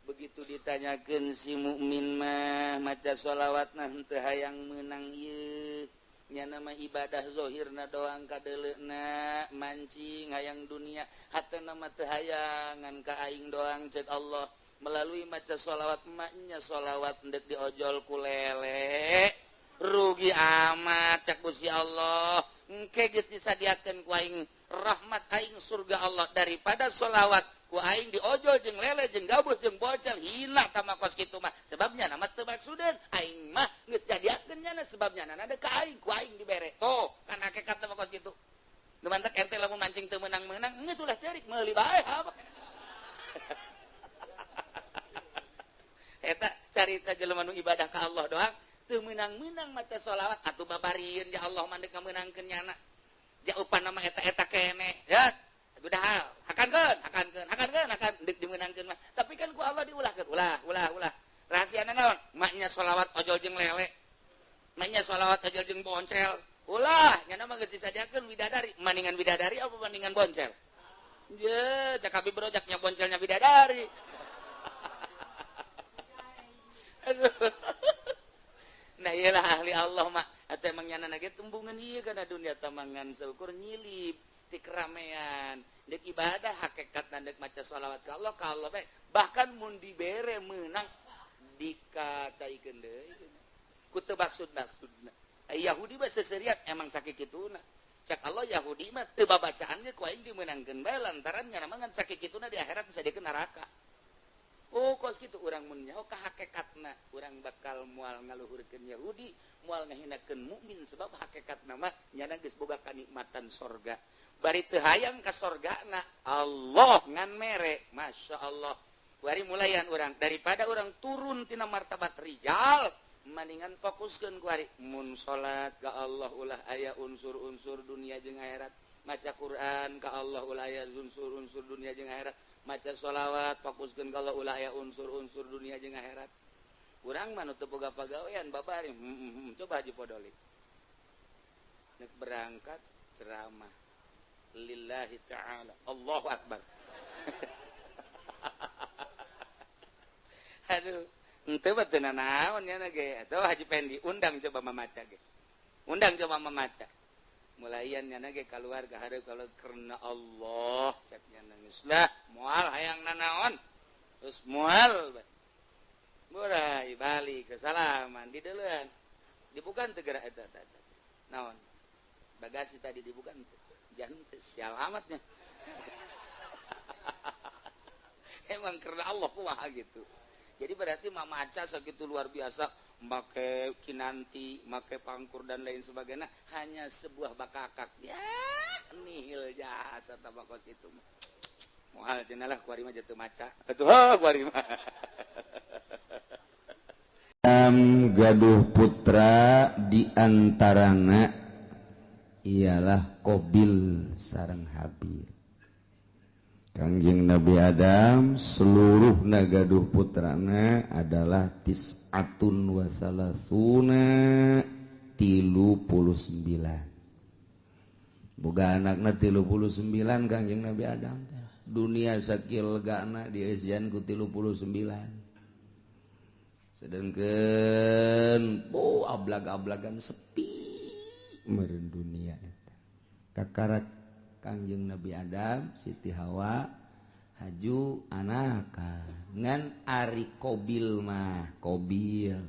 Begitu ditanyakeun si mukmin mah maca sholawatna henteu hayang meunang ieu. Nyana mah ibadah zahirna doang kadeuleuna mancing hayang dunia hatena mah teu hayang ngan ka aing doang ceuk Allah. Melalui maca sholawat maknya sholawat ndek diojol ku lele rugi amat cak Gusti Allah. Engke geus disadiakeun ku aing rahmat aing surga Allah daripada sholawat ku aing diojol jeung lele jeung gabus jeung bocel hina tama kos kitu mah sebabnya nama teu maksudeun aing mah geus jadiakeun nyana sebabnya nana ka aing ku aing dibere tuh kan hakikat tama kos kitu. Nu mantak ente lamun mancing teu meunang-meunang geus ulah cerik meuli bae apa. Eta carita jelema nu ibadah ka Allah doang teu meunang-meunang maca sholawat atuh babarieun ya Allah mah deuk ngameunangkeun nyana. Jaupan nama eta-eta keneh ya udah hal hakankeun hakankeun hakankeun hakan deuk dimeunangkeun mah tapi kan ku Allah diulahkeun ulah ulah ulah rahasiana naon maknya sholawat ojol jeung lele maknya sholawat ojol jeung boncel ulah nyana mah geus disadiakeun bidadari maningan bidadari apa maningan boncel ye cak abi brojaknya boncelnya bidadari. Aduh. Nah iyalah ahli Allah mah atau emang nyana ge tembungan ieu kana dunia tamangan seukur nyilip ti keramaian deuk ibadah hakikatna deuk maca sholawat ka Allah bae bahkan mun dibere meunang dikacaikeun deui ku teu maksud-maksudna. Yahudi mah seserian emang sakikituna cak Allah Yahudi mah teu babacaan ge ku aing dimeunangkeun bae lantaran nyana mah ngan sakikituna di akhirat disadiakeun neraka. Oh kos kitu urang mun nyaho ka hakikatna urang bakal moal ngaluhurkeun Yahudi, moal ngahinakeun mukmin sebab hakikatna mah nyana geus boga kanikmatan sorga. Bari teu hayang ka sorgana Allah ngan mere, Masya Allah. Bari mulayan urang daripada urang turun tina martabat rijal, mendingan fokuskeun ku ari mun salat ka Allah ulah aya unsur-unsur dunia jeung akhirat, maca Quran ka Allah ulah aya unsur-unsur dunia jeung akhirat, maca sholawat fokuskeun ka Allah ulah aya unsur-unsur dunia jeung akhirat. Urang mah nu teu boga pagawean babari, coba Haji Podolik. Nek berangkat ceramah lillahi ta'ala, Allahu akbar. Aduh, henteu mah teu nanaon nya ge. Atuh Haji Pendi undang coba mamaca ge. Undang coba mamaca. Mulaian nya ge kaluar ka hareup kalau karena Allah cek nya geus lah moal hayang nanaon. Terus moal murai balik sesalaman di deuleun. Dibukan teu geura eta eta. Naon? Bagasi tadi dibukan teu. Jangan teu sial amatnya. Emang karena Allah kumaha gitu. Jadi berarti mamaca segitu luar biasa, make kinanti, make pangkur dan lain sebagainya, hanya sebuah bakakak. Ya, nihil jasa tabakos itu. Moal cenah lah kuari mah jatuh maca. Atuh kuari mah. Gaduh putra di antarana ialah Qabil sareng Habil. Kangjeng Nabi Adam seluruh nagaduh putrana adalah tis'atun wa salasuna 39. Boga anakna 39 Kangjeng Nabi Adam. Dunia sakil legana dieusian ku 39. Sedangkan oh ablag-ablagan sepi meureun dunia eta. Kakarak Kangjeng Nabi Adam, Siti Hawa haju anaka ngan ari Qabil mah Qabil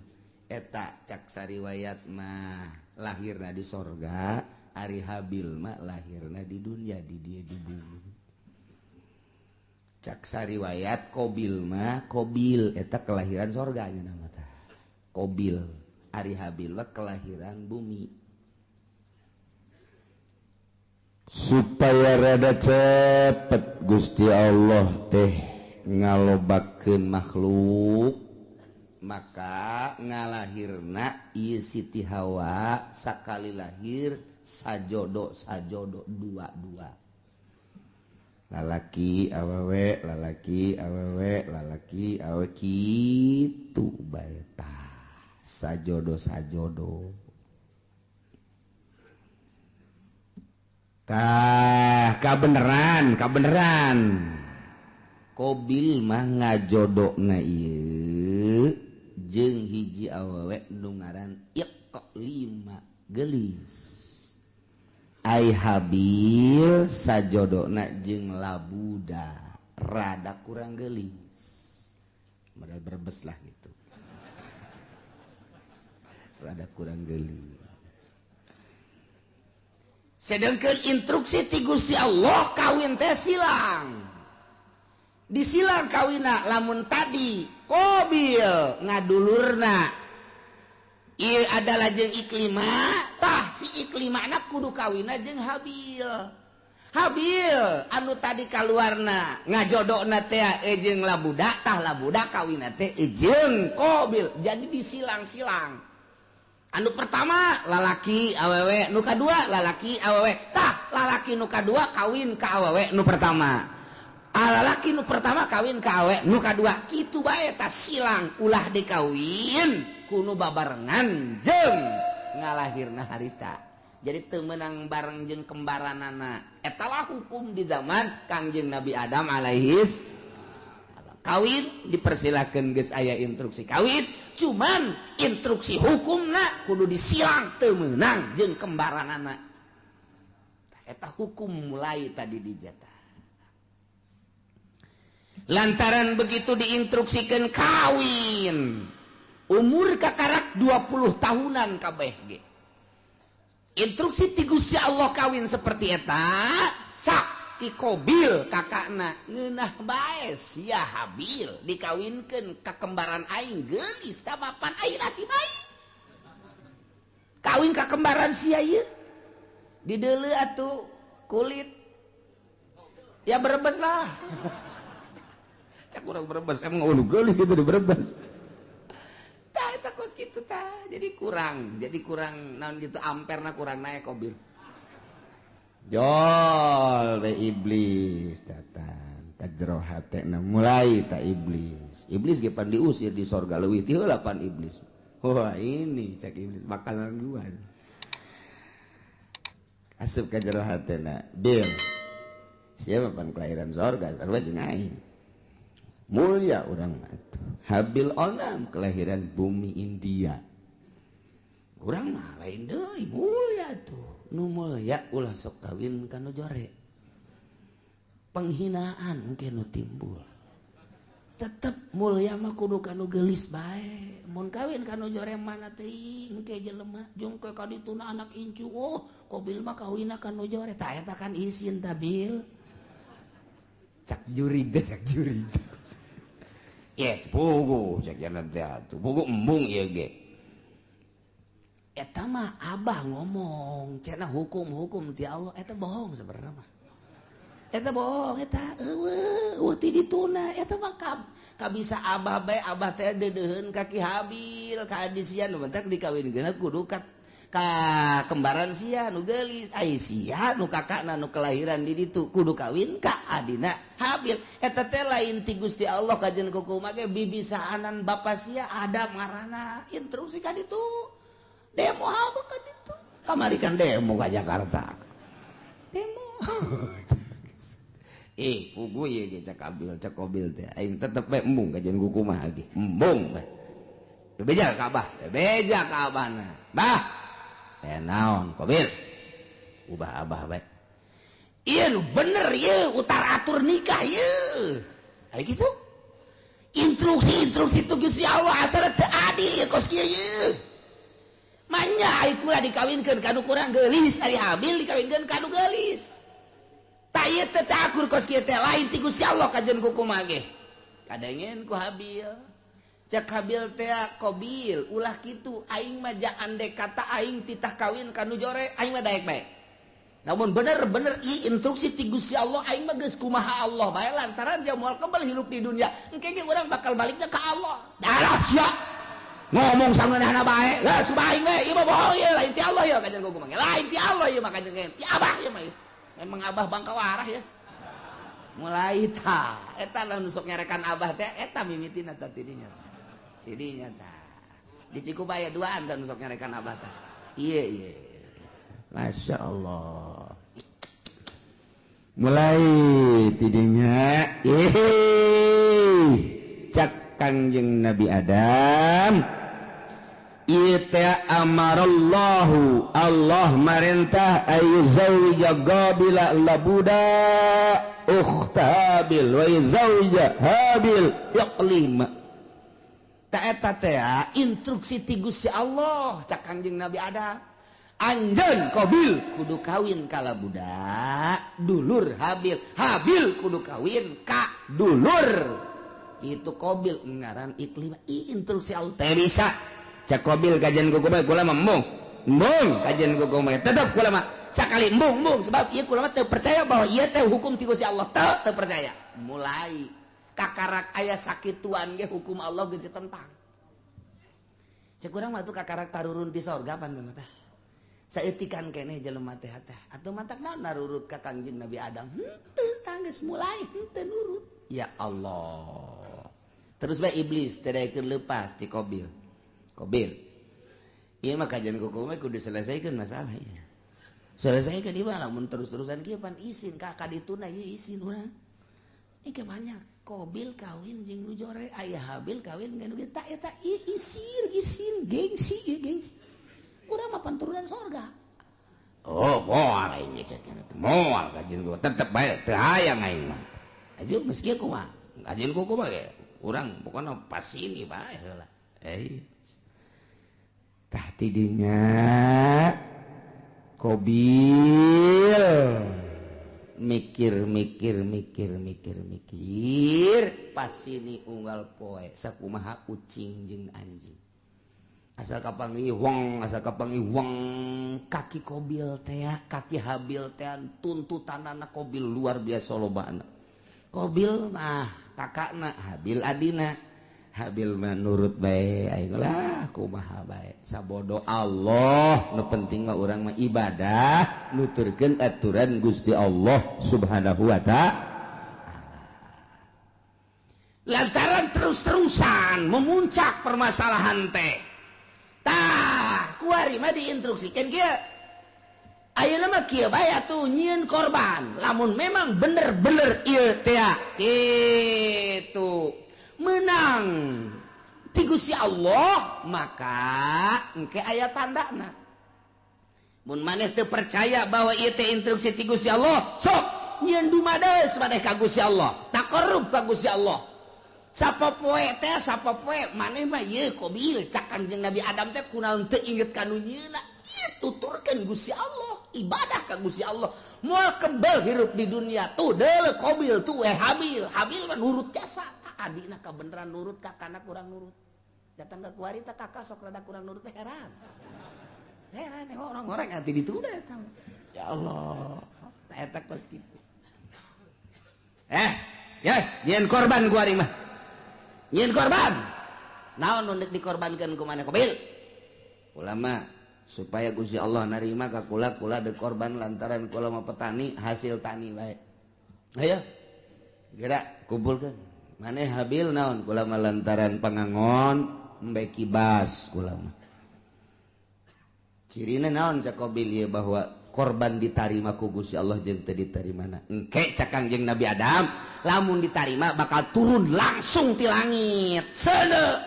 eta cak sariwayat mah lahirna di sorga, ari Habil mah lahirna di dunia di dia di bumi. Cak sariwayat Qabil mah Qabil eta kelahiran sorga nya nama tah Qabil, ari Habil mah kelahiran bumi. Supaya rada cepet Gusti Allah teh ngalobakeun makhluk, maka ngalahirna ieu Siti Hawa sakali lahir sajodo sajodo dua-dua, lalaki awewe lalaki awewe lalaki awewe kitu bae tah sajodo sajodo. Tah kabeneran kabeneran Qabil mah ngajodona ieu jeung hiji awewe nu ngaran Iqlima geulis. Ai Habil sajodona jeung Labuda rada kurang geulis. Modal berbes lah gitu. Rada kurang geulis. Sedangkan instruksi ti Gusti Allah kawin teh silang. Disilang kawina lamun tadi Qabil ngadulurna ieu adalah jeung Iklima, tah si Iklimana kudu kawina jeung Habil. Habil anu tadi kaluarna ngajodona teh jeung Labuda, tah Labuda kawina teh jeung Qabil. Jadi disilang-silang. Anu pertama lalaki awewe, nu kadua lalaki awewe. Tah lalaki nu kadua kawin ka awewe nu pertama. Lalaki nu pertama kawin ka awewe nu kadua. Kitu bae tah silang ulah dikawin ku nu babarengan jeung ngalahirna harita. Jadi teu meunang bareng jeung kembaranana. Eta lah hukum di zaman Kangjeng Nabi Adam alaihis. Kawin dipersilakan geus aya instruksi kawin, cuman instruksi hukumna kudu disilang teu meunang jeung kembaranana. Eta hukum mulai tadi dijatah. Lantaran begitu diinstruksikan kawin, umur kakarak 20 tahunan kabeh ge. Instruksi ti Gusti Allah kawin seperti eta, sak Ti Kobil kakakna ngeunah bae sia Habil dikawinkeun ka kembaran aing geulis tah mapan aing nasib aing. Kawin ka kembaran sia ieu. Dideuleu atuh kulit. Ya Brebes lah. Cak urang Brebes emang ulu geulis gitu di Brebes. Tah eta kos kitu tah. Jadi kurang naon gitu amperna kurang naik Kobil. Jol we iblis datang ka jero hatena mulai ta iblis. Iblis ge pan diusir di sorga leuwih ti heula pan iblis. Wah ini cek iblis bakalan gua. Asup ka jero hatena, Bil. Siapa pan kelahiran sorga sarua jeung aing. Mulia urang mah atuh. Habil onam kelahiran bumi India. Urang mah lain deui mulia tuh. Nu mulia ulah sok kawin ka nu jore. Penghinaan engke nu timbul. Tetep mulia mah kudu ka nu geulis bae. Mun kawin ka nu jore mana teuing engke jelema jeung ke ka dituna anak incu. Oh, Kobil mah kawinna ka nu jore. Tah eta kan isin ta Bil. Cak jurig teh cak jurig. Ye pugu cak jalan teh atuh. Pugu embung ieu ge. Eta mah abah ngomong cenah hukum-hukum ti Allah eta bohong sebenarnya mah. Eta bohong eta eueuh ti dituna eta mah kabisa abah bae abah teh deudeuheun ka Ki Habil ka adi sia nu bentak dikawinkeun kudu ka kembaran sia nu geulis ai sia nu kakakna nu kelahiran di ditu kudu kawin ka adina Habil eta teh lain ti Gusti Allah kajen kukumaha ge bibisaanan bapa sia Adam ngaranna instruksi ka ditu. Demo apa kan itu? Kamari kan demo ke Jakarta. Demo. Pugu ieu ge cak Abil, cak Kobil teh. Aing tetep bae embung kajian kukumaha ge. Embung bae. Teu beja ka Abah, teu beja ka Abahna. Bah. Teh naon Kobil? Ubah Abah bae. Ieu nu bener ieu utar atur nikah ieu. Aya kitu. Instruksi-instruksi tu Gusti Allah asal teu adil ieu kos kieu ieu. Manya ai kula dikawinkeun ka nu kurang geulis, ari Habil dikawinkeun ka nu geulis. Tah ieu teh teu akur kos kieu teh lain ti Gusti Allah kajen kukumaha ge. Kadengen ku Habil. Cek Habil teh Kobil, ulah kitu aing mah ja andek kata aing titah kawin ka nu jore, aing mah daek bae. Namun bener-bener ieu instruksi ti Gusti Allah aing mah geus kumaha Allah bae lantaran dia moal kembali hirup di dunia. Engke ge urang bakal baliknya ka Allah. Darah sia. Ngomong sangeunahna bae, geus bae we, ieu mah bohong ieu lain ti Allah ieu kajen kukumaha. Lain ti Allah ieu mah kajen ti Abah ieu mah. Memang Abah bangka warah ya. Mulai ta, eta lah nu sok nyarekan Abah teh eta mimitina tah tidinya. Tidinya tah. Di Cikubaya duaan tah nu sok nyarekan Abah tah. Ieu ieu. Masya Allah. Mulai tidinya cak Kangjeng Nabi Adam. Ita amarallahu Allah marintah ayu zawija Qabila labuda ukhta Habil wa zawija Habil Iqlima. Ta eta teh instruksi ti Gusti Allah cak Kangjeng Nabi Adam. Anjeun Qabil kudu kawin ka labuda dulur Habil, Habil kudu kawin ka dulur itu Qabil ngaran Iqlima. Instruksi Allah teh bisa. Cak Kobil kajian kuku bae kula mah embung. Embung kajian kuku bae tetep kula mah sakali embung embung sebab ieu kula mah teu percaya bahwa ieu teh hukum ti Gusti Allah teu percaya. Mulai kakarak aya sakituan ge hukum Allah geus ditentang. Cek urang mah tuh kakarak tarurun ti sorga pan mah tah. Saeutikan keneh jelema teh tah. Atuh matak naon narurut ka Kangjeng Nabi Adam. Henteu tah geus mulai henteu nurut. Ya Allah. Terus bae iblis teh daekeun leupas ti Qabil. Qabil. Ieu mah kajian kuku mah kudu diselesaikan masalah ieu. Selesaikan ieu mah lamun terus-terusan kieu pan isin ka kadituna ieu isin urang. Ieu banyak Qabil kawin jeung nu jore, aya Habil kawin jeung nu geus tah eta ieu isin isin gengsi ieu gengsi. Urang mah panturunan sorga. Oh, moal aing ge cek. Moal kajian kuku tetep bae teu hayang aing mah. Aja geus kieu kumaha? Kajian kuku mah ge urang pokona pas ini bae heula. Tah tidinya Qabil Mikir mikir mikir mikir mikir pas ini unggal poe sakumaha ucing jeung anjing asal kapanggih wong, asal kapanggih wong. Kaki Kobil teh, kaki Habil teh, tuntutanana Kobil luar biasa lobana. Kobil mah kakakna, Habil adina. Habil mah nurut bae, aing lah kumaha bae, sabodo Allah, nu penting mah urang mah ibadah nuturkeun aturan Gusti Allah Subhanahu wa ta'ala. Lantaran terus-terusan memuncak permasalahan teh, tah kuari mah diinstruksikan kieu. Ayeuna mah kieu bae atuh, nyieun korban lamun memang bener-bener ieu teh kitu menang ti Gusti Allah, maka engke aya tandana. Mun maneh teu percaya bahwa ieu teh instruksi ti Gusti Allah, sok nyieun dumades maneh ka Gusti Allah, taqarrub ka Gusti Allah. Sapopoe teh, sapopoe maneh mah ieu Kobil, cak Kanjeng Nabi Adam teh, kunaon teu inget ka nu nyieunna? Ieu tuturkeun Gusti Allah, ibadah ka Gusti Allah, moal kebel hirup di dunia. Tuh deuleu Kobil tuh, eh Habil. Habil mah nurut jasa. Adina kebeneran nurut, kakana kurang nurut. Datang ke kuari teh kakak sok rada kurang nurut teh, heran heran orang-orang nanti ditunda eta. Ya Allah, eta kos kitu. Eh yes, nyieun korban kuari mah, nyieun korban. Naon nu dikorbankeun ku maneh, Kobil? Ulama supaya Gusti Allah narima ka kula, kula de korban lantaran kula mah petani, hasil tani bae. Ayo geura kumpulkeun. Maneh Habil naon? Kula mah lantaran pangangon, embe kibas kula mah. Cirina naon cak Kobil ieu bahwa korban ditarima ku Gusti Allah jeung teu ditarimana? Engke cak Kangjeng Nabi Adam, lamun ditarima bakal turun langsung ti langit seuneu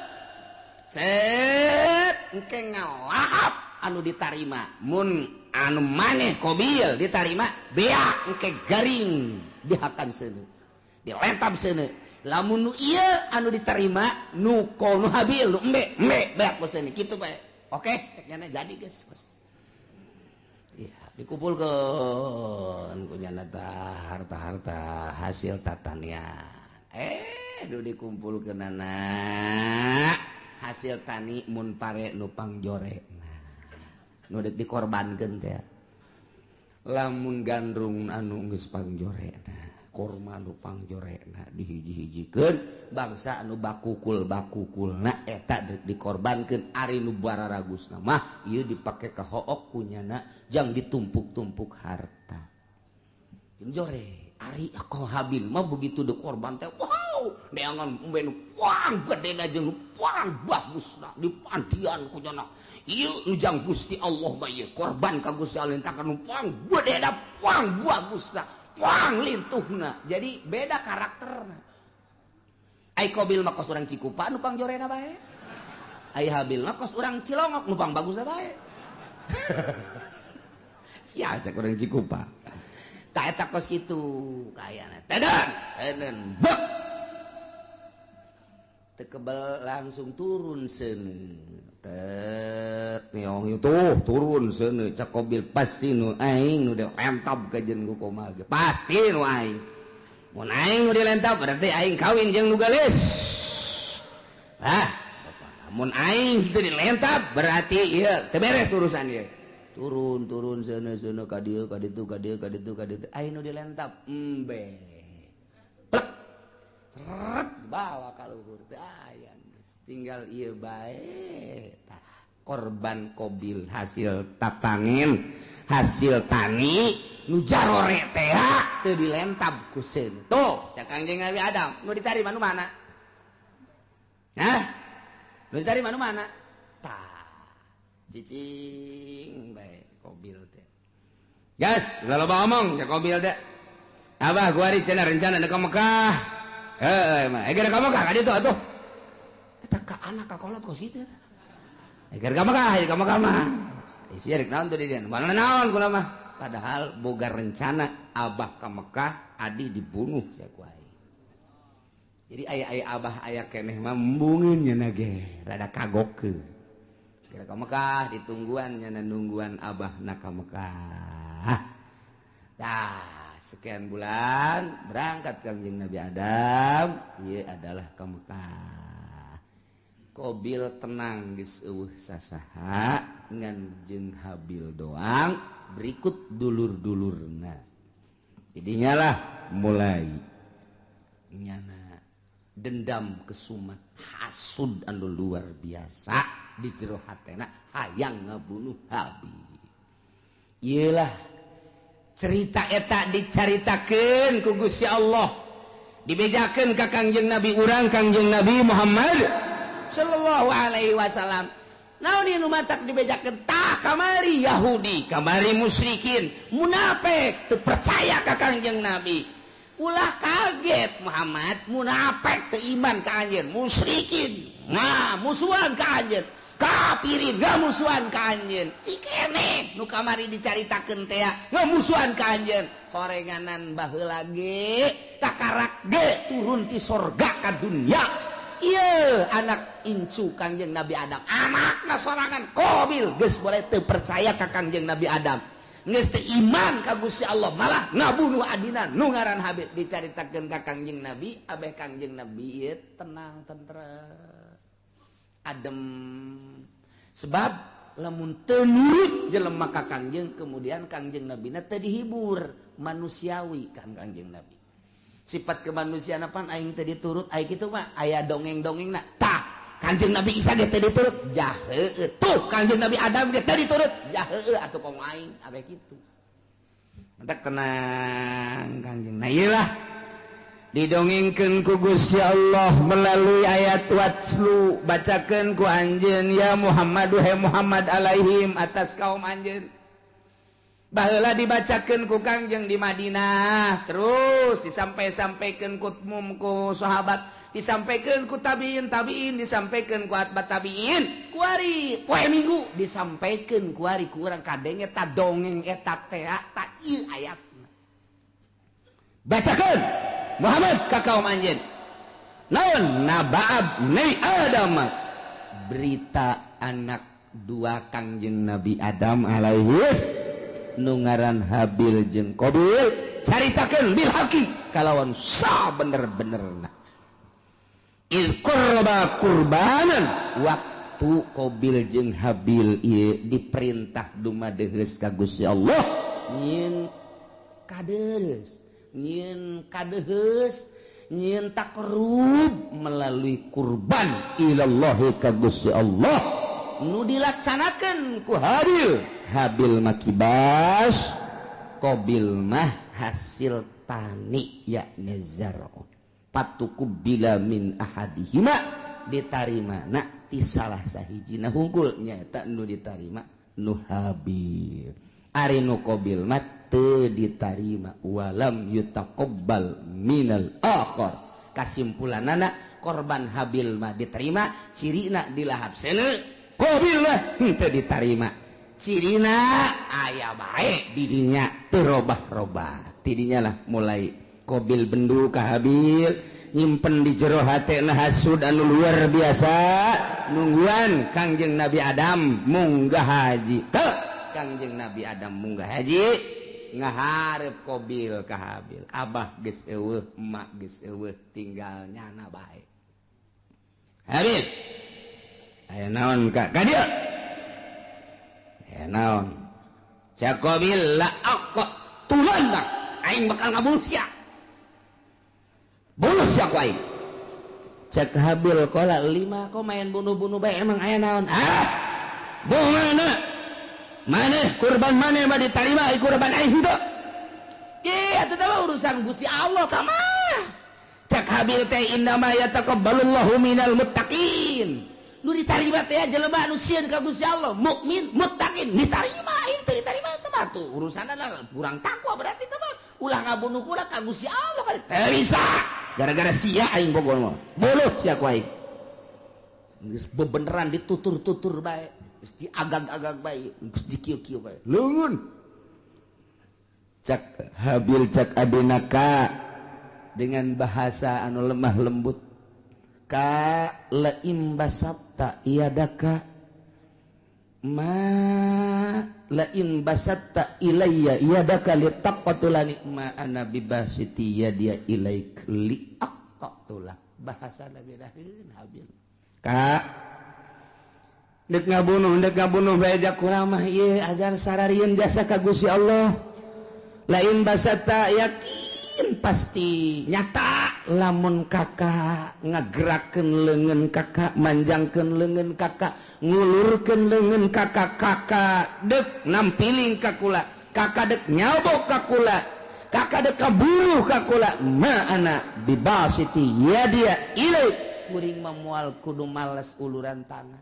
set, engke ngalahap anu ditarima. Mun anu maneh Kobil ditarima, beak engke garing dihakan seuneu, dilentab seuneu. Lamun nu ieu anu diterima nu ko nu Habil nu embe embe beak ku seuneu, kitu bae. Oke, cek nyana jadi geus. Iya, dikumpulkeun ku nyana tah harta-harta hasil tatanian. Eh, nu dikumpulkeunana hasil tani mun pare nu pangjorena. Nu deuk dikorbankeun teh. Lamun gandrung anu geus pangjorena, korma nu pangjorekna dihiji-hijikeun, bangsa anu bakukul-bakukulna eta deuk dikorbankeun. Ari nu bararagusna mah ieu dipake ka hook kunyana jang ditumpuk-tumpuk harta. Jeung jore ari ako Habil mah begitu dikorban teh, wow, neangan embe nu puang gedena jeung nu puang bagusna dipandian kunyana. Ieu nu jang Gusti Allah mah, ieu korban ka Gusti Allah tah nu puang gedena, puang bagusna, puang lintuhna. Jadi beda karakterna. Ai Kobil mah kos urang Cikupa nu pangjorena bae, ai Habil mah kos urang Cilongok nu pang bagusna bae. Sia cek urang Cikupa. Tah eta kos kitu kayana. Teden, teden, bek. Teu kebel langsung turun seuneu. Tet niong tuh turun seuneu, cak Kobil pasti nu aing nu dilentab ka jeung ku komal ge. Pasti nu aing. Mun aing nu dilentab berarti aing kawin jeung nu geulis. Ah, mun aing kitu dilentab berarti ieu teu beres urusan ieu. Turun turun seuneu seuneu ka dieu ka ditu ka dieu ka ditu ka ditu, aing nu dilentab embe. Plek. Seret bawa ka luhur teh aya geus tinggal ieu bae. Tah korban Kobil hasil tatangin, hasil tani nu jarore teh teu dilentab ku seuneu. Tuh cak Kangjeng Nabi Adam, nu ditarima nu mana? Hah? Nu ditarima nu mana? Tah cicing bae Kobil teh. Gas, ulah loba omong cak Kobil teh. Abah gua ari cenah rencana deuk ka Mekah. Heuh, mah geura ka Mekah ka ditu atuh. Eta ka anak ka kolot kos kitu eta. Geura ka Mekah, ka Mekah mah. Isi rek naon tuh di dieu? Mana naon kula mah. Padahal boga rencana abah ka Mekah, adi dibunuh sia ku aing. Jadi aya-aya abah aya keneh mah embungeun nya ge, rada kagokeun. Geura ka Mekah ditungguan nya, nungguan abah na ka Mekah. Tah, Sekian bulan berangkat Kangjeng Nabi Adam ieu adalah ke Mekah. Qabil tenang geus eueuh sasaha ngan jeung Habil doang berikut dulur-dulurna. Jadinya lah mulai nyana dendam kesumat hasud anu luar biasa di jero hatena hayang ngabunuh Habil. Iyalah cerita eta dicaritakeun ku Gusti Allah, dibejakeun ka Kangjeng Nabi urang Kangjeng Nabi Muhammad sallallahu alaihi wasallam. Naon ieu nu matak dibejakeun? Tah kamari Yahudi, kamari musyrikin, munafik teu percaya ka Kangjeng Nabi. Ulah kaget Muhammad, munafik teu iman ka anjeun, musyrikin nah musuhan ka anjeun, kafirin ngamusuhan ka anjeun. Cikene nu kamari dicaritakeun teh ngamusuhan ka anjeun. Horenganan baheula ge takarak ge turun ti sorga ka dunya. Ieu anak incu Kangjeng Nabi Adam, anakna sorangan Qabil geus boleh teu percaya ka Kangjeng Nabi Adam. Geus teu iman ka Gusti Allah, malah ngabunuh adina nu ngaran Habil. Dicaritakeun ka Kangjeng Nabi, abeh Kangjeng Nabi ieu tenang tentrem adem. Sebab lamun teu nurut jelema ka Kangjeng, kemudian Kangjeng Nabina teu dihibur, manusiawi kan Kangjeng Nabi. Sifat kemanusiaan pan aing teu diturut, aing kitu mah aya dongeng-dongengna. Tah, Kangjeng Nabi Isa ge teu diturut, jaheueuh. Tuh Kangjeng Nabi Adam ge teu diturut, jaheueuh atuh komo aing abeh kitu. Mentak tenang Kangjeng. Nah ieu lah didongengkeun ku Gusti Allah melalui ayat watslu, bacakeun ku anjeun ya Muhammad he Muhammad alaihim atas kaum anjeun. Baheula dibacakeun ku Kangjeng di Madinah, terus disampai-sampaikeun ku mum ku sahabat, disampaikeun ku tabiin tabiin, disampaikeun ku atba tabiin, kuari poe Minggu disampaikeun kuari ku urang kadenge ta dongeng eta teh ta ieu ayatna. Bacakeun Muhammad ka kaum anjeun. Naon nabaab ni Adam, berita anak dua Kangjeng Nabi Adam alaihis nu ngaran Habil jeung Qabil, caritakeun bil haqi kalawan sa bener-benerna. Il qurba qurbanan, waktu Qabil jeung Habil ieu diperintah dumadeheus ka Gusti Allah nyieun kadeus, nyieun kadeheus, nyieun takrub melalui kurban ilallahi ka Gusti Allah nu dilaksanakeun ku Habil. Habil mah kibas, Qabil mah hasil tani yakni zar'un. Patuqubila min ahadihima, ditarima na ti salah sahijina hungkul nyaeta nu ditarima nu Habil. Ari nu Qabil mah teu ditarima, walam yutaqabbal minal akhar. Kasimpulanana korban Habil mah diterima, cirina dilahap seuneu, Qabil mah henteu ditarima. Cirina aya bae di dinya teu robah-robah. Tidinya lah mulai Qabil bendu ka Habil, nyimpen di jero hatena hasud anu luar biasa, nungguan Kangjeng Nabi Adam munggah haji. Teu Kangjeng Nabi Adam munggah haji ngaharep Qabil ka Habil. Abah geus eueuh, emak geus eueuh, tinggal nyana bae. Habil, aya naon ka ka dieu? Aya naon? Cak Qabil la aqtulan bang, aing bakal ngabunuh sia. Bunuh sia ku aing. Cak Habil qala lima kok main bunuh-bunuh bae emang aya naon? Ah, mana? Maneh kurban maneh mah ditarima, kurban aing henteu. Ki atuh teh urusan Gusti Allah ka mah. Cak Habil teh innama yataqabbalullahu minal muttaqin. Nu ditarima teh jelema anu sieun ka Gusti Allah, mukmin, muttaqin, ditarima aing teh ditarima teh mah tuh urusanna kurang takwa berarti teh mah. Ulah ngabunuh kula ka Gusti Allah kan teu bisa. Gara-gara sia aing bogoh mah. Buluh sia ku aing. Geus bebeneran ditutur-tutur bae, geus diagag-agag bae, geus dikieu-kieu bae. Leungeun. Cak Habil cak adina ka dengan bahasa anu lemah lembut. Ka laim basabta iadaka Ma lain basatta ilayya yadaka litaqtulani ma ana bibasiti yadiya ilaik liaqtula. Bahasa lagi daheun Habil. Kak dek ngabunuh bae kula mah ieu azan sararieun jasa ka Gusti Allah. Lain basatta yakin pasti nyata lamun kakak ngagerakeun leungeun kakak, manjangkeun leungeun kakak, ngulurkeun leungeun kakak, kakak dek nampiling ka kula, kakak dek nyabok ka kula, kakak dek kaburuh ka kula, ma ana bibasiti yadia ilaik. Kuring mah moal kudu males uluran tangan,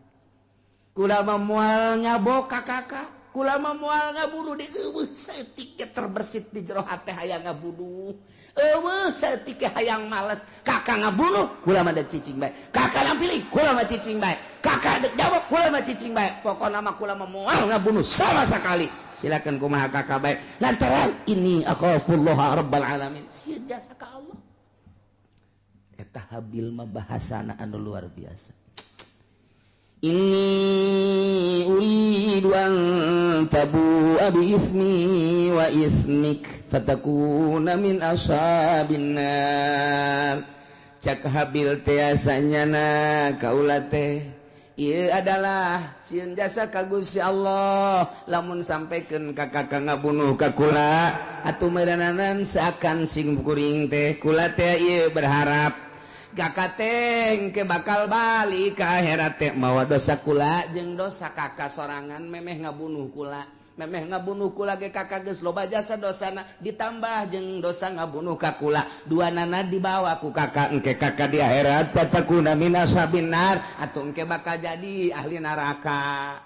kula mah moal nyabok ka kakak, kula mah moal ngabunuh. Di eueuh saeutik terbersit di jero hate hayang ngabunuh, eueuh saeutik hayang males. Kakak ngabunuh kula mah dek cicing bae, kakak nampiling kula mah cicing bae, kakak dek jawab kula mah cicing bae, pokona mah kula mah moal ngabunuh sama sekali. Silakan kumaha kakak bae, lantaran ini akhafullah rabbal alamin, sieun jasa ka Allah. Eta Habil mah bahasana anu luar biasa. Inni uridu an tabu'a bi ismi wa ismik fatakuna min ashabin nar. Cak Habil teh asanyana kaula teh ieu adalah sieun jasa ka Gusti Allah, lamun sampaikan ka kakak ngabunuh ka kula atuh meureunanan seakan sing kuring teh kula teh ieu berharap kakak teh ke bakal balik ke akhirat teh mawa dosa kula jeung dosa kakak sorangan memeh ngabunuh kula, memeh ngabunuh kula ge kakak geus loba jasa dosana ditambah jeung dosa ngabunuh ka kula, dua nana dibawa ku kakak, engke kakak di akhirat fatakuna min ashabin nar, atuh engke bakal jadi ahli neraka.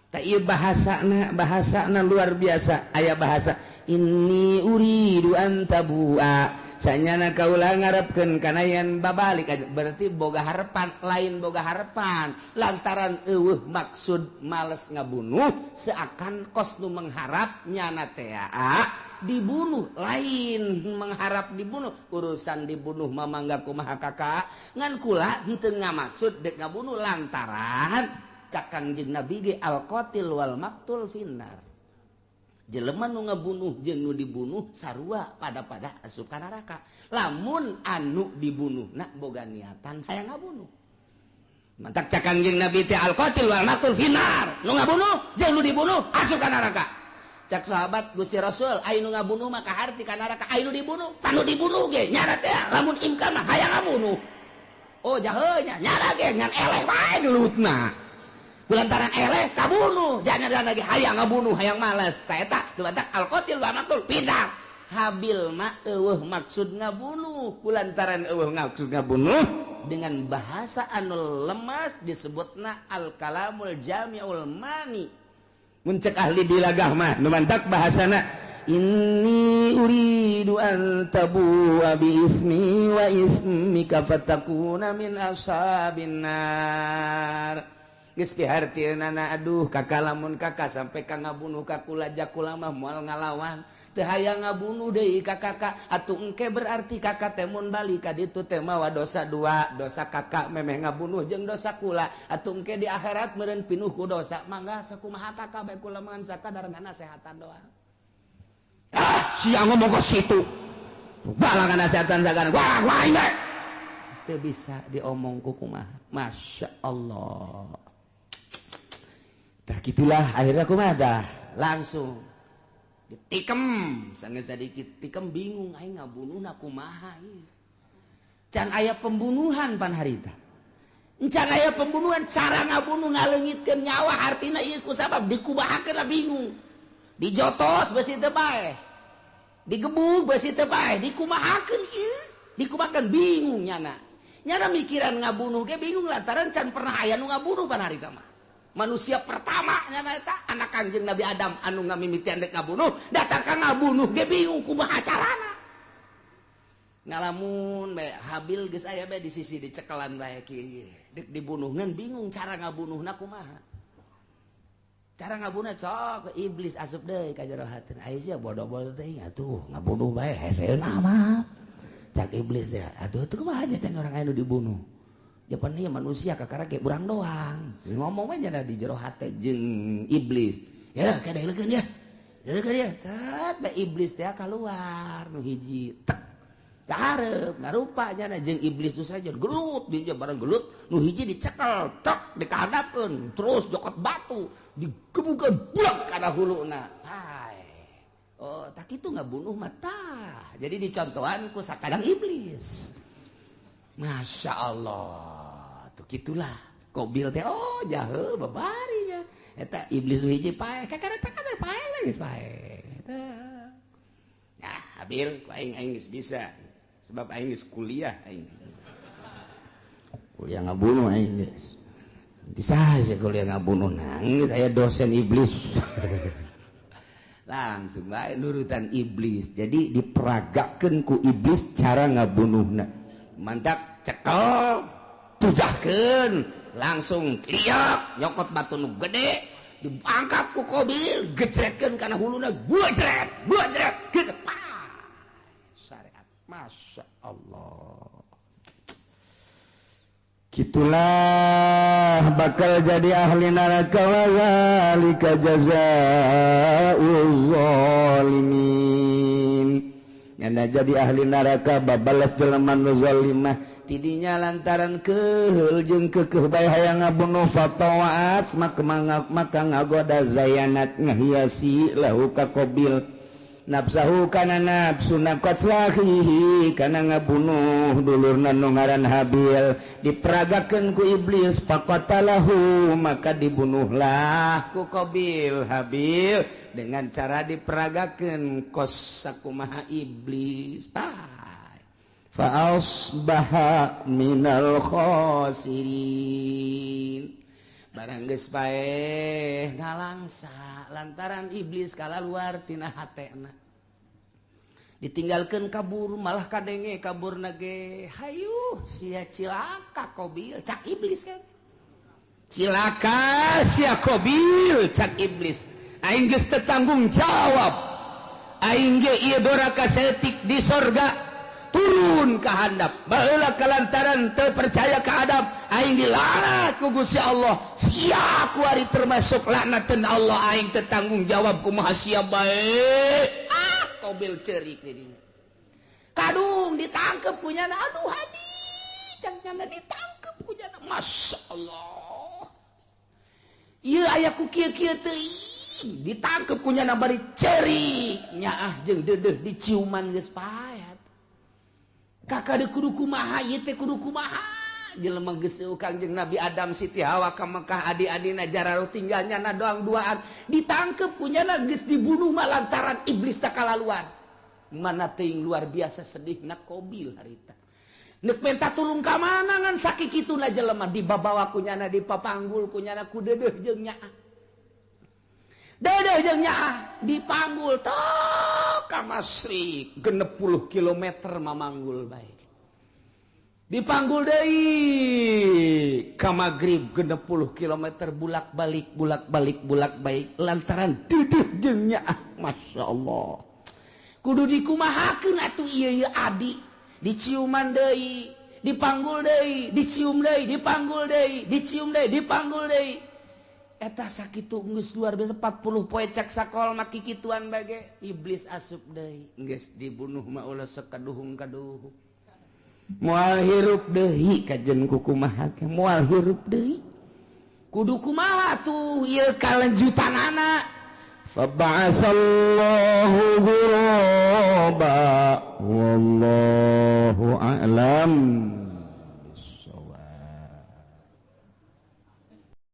Tah ieu bahasana, bahasana luar biasa. Aya bahasa inni uridu an tabu'a, sanyana kaula ngarepkeun kana yen babalik, berarti boga harepan, lain boga harepan lantaran eueuh maksud males ngabunuh, seakan kos nu mengharap nyana teh dibunuh, lain mengharap dibunuh, urusan dibunuh mah mangga kumaha kakak, ngan kula henteu ngamaksud dek ngabunuh lantaran cak Kangjeng Nabi ge al qatil wal maktul finnar. Jelema nu ngabunuh jeung nu dibunuh sarua pada-pada asup ka neraka. Lamun anu dibunuh na boga niatan hayang ngabunuh. Mantak cak Kangjeng Nabi teh al qatil wal maktul finnar. Nu ngabunuh jeung nu dibunuh asup ka neraka. Cak sahabat Gusti Rasul, aya nu ngabunuh mah kaharti ka neraka, aya nu dibunuh, panu dibunuh ge nyara teh lamun imkan mah hayang ngabunuh. Oh jahe nya nyara ge ngan eleh wae gelutna. Lantaran eleh kabunuh, jangan lagi hayang ngabunuh, hayang males. Ta eta dumantak al qatil wa maktul pindah. Habil mah eueuh maksud ngabunuh, kulantaran eueuh maksud ngabunuh dengan bahasa anu lemas disebutna al kalamul jami'ul mani. Mun cek ahli bilagah mah dumantak bahasana inni uridu an tabu'a bi ismi wa ismika fatakuna min ashabin nar. Geus pihartieunana aduh kakak lamun kakak sampai ka ngabunuh ka kula jakula mah moal ngalawan, teu hayang ngabunuh deui ka kakak, atuh engke berarti kakak teh mun balik ka ditu teh mawa dosa dua, dosa kakak memeh ngabunuh jeung dosa kula, atuh engke di akhirat meureun pinuh ku dosa, mangga sakumaha kakak bae kula mah sakadar nasehatan doang. Ah sia ngomong ka situ balangan nasehatan sagana wah wah bae teu bisa diomong ku kumaha. Masya Allah. Tah gitulah akhirnya kumaha dah langsung ditikem, sanggeus sadikit tikem bingung aing ngabunuhna kumaha ieu. Can aya pembunuhan pan harita. Can aya pembunuhan cara ngabunuh ngaleungitkeun nyawa hartina ieu ku sabab dikumahakeun lah bingung. Dijotos beusi teu bae. Digebug beusi teu bae, dikumahakeun ieu, dikumahakeun bingung nyana. Nyana mikiran ngabunuh ge bingung lantaran can pernah aya nu ngabunuh pan harita mah. Manusia pertama nyana eta anak Kangjeng Nabi Adam anu ngamimitian dek ngabunuh, datang ka ngabunuh ge bingung kumaha carana. Ngalamun bae Habil geus aya bae di sisi dicekelan bae kieu. Dek dibunuh ngan bingung cara ngabunuhna kumaha. Cara ngabunuh sok iblis asup deui ka jero hateun. Aya sia bodoh-bodoh teh atuh ngabunuh bae heseun amat. Cak iblis teh atuh teu kumaha can orang anu dibunuh. Japan ieu manusia kakara ge urang doang. Ngomong we nya di jero hate jeung iblis. Ya kadeulekeun ya. Deulekeun ya. Cet bae iblis teh kaluar nu hiji. Tek. Kahareup ngarupa nya jeung iblis nu saja gelut di bareng gelut nu hiji dicekel tek dikahadapkeun terus jokot batu digebukeun buak kana huluna. Hai. Oh, tak itu ngabunuh mata. Jadi dicontohan ku sakadang iblis. Masya Allah, tuh gitulah. Kobil teh oh jahe babarinya. Eta iblis nu hiji paeh, kakara takana paeh geus paeh. Eta. Nah, Habil ku aing aing geus bisa. Sebab aing geus kuliah aing. Kuliah ngabunuh aing geus. Bisa sih kuliah ngabunuh nangis aya dosen iblis. Langsung bae nurutan iblis. Jadi diperagakeun ku iblis cara ngabunuhna. Mantak cekel tujahkeun langsung liak nyokot batu nu gede diangkat ku Kobil gejretkeun kana huluna gua jret gitu syariat. Masya Allah, gitulah bakal jadi ahli neraka wa zalika jazaa'uz zalimin. Nyana jadi ahli neraka babalas jelema nu zalimah tidinya lantaran keheul jeung keukeuh bae hayang ngabunuh fatawaat maka ngagoda zayanat ngahiasi lahu ka Qabil nafsahu kana nafsu naqatlahihi kana ngabunuh dulurna nu ngaran Habil diperagakeun ku iblis faqatalahu maka dibunuhlah ku Qabil Habil dengan cara diperagakeun kos sakumaha iblis. Fa asbaha minal khasirin. Barang geus paeh ngalangsa lantaran iblis kalaluar tina hatena ditinggalkeun kabur malah kadenge kaburna ge hayuh sia cilaka Qabil cak iblis kan cilaka sia Qabil cak iblis aing geus teu tanggung jawab aing ge ieu doraka saeutik di sorga turun ka handap baheula kalantaran teu percaya ka Adam aing dilaknat ku Gusti Allah sia kuari termasuk laknateun Allah aing teu tanggung jawab kumaha sia bae. Ah Qabil ceurik di dinya kadung ditangkep ku nyana aduh hadi cang nyana ditangkep ku nyana Masya Allah ieu aya ku kieu-kieu teuing ditangkep ku nyana bari ceurik nyaah jeung deudeuh diciuman geus paet kakak de kudu kumaha ieu teh kudu kumaha jelema geus Kangjeng Nabi Adam Siti Hawa ka Mekah adi-adina jararo tinggal nyana doang duaan ditangkep ku nyana geus dibunuh mah lantaran iblis teh kalaluan mana teuing luar biasa sedihna Qabil harita neuk menta tulung ka mana ngan sakikituna jelema dibabawa ku nyana dipapanggul ku nyana ku deudeuh jeung nyaah deudeuh jeung nyaah dipanggul tok ka Masrik 60 km mamanggul bae dipanggul deui ka magrib 60 km bulak-balik bulak-balik bulak-balik lantaran deudeuh jeung nyaah. Masya Allah kudu dikumahakeun atuh ieu ieu adi diciuman deui dipanggul deui dicium deui dipanggul deui dicium deui dipanggul deui eta sakitu geus luar biasa 40 poe cek sakol mah kikituan bage iblis asup deui geus dibunuh mah ulah sekaduhung-kaduhung moal hirup deui kajen ku kumaha ge moal hirup deui kudu kumaha tuh ieu kalanjutanana. Faba'asallahu ghuraba wallahu a'lam.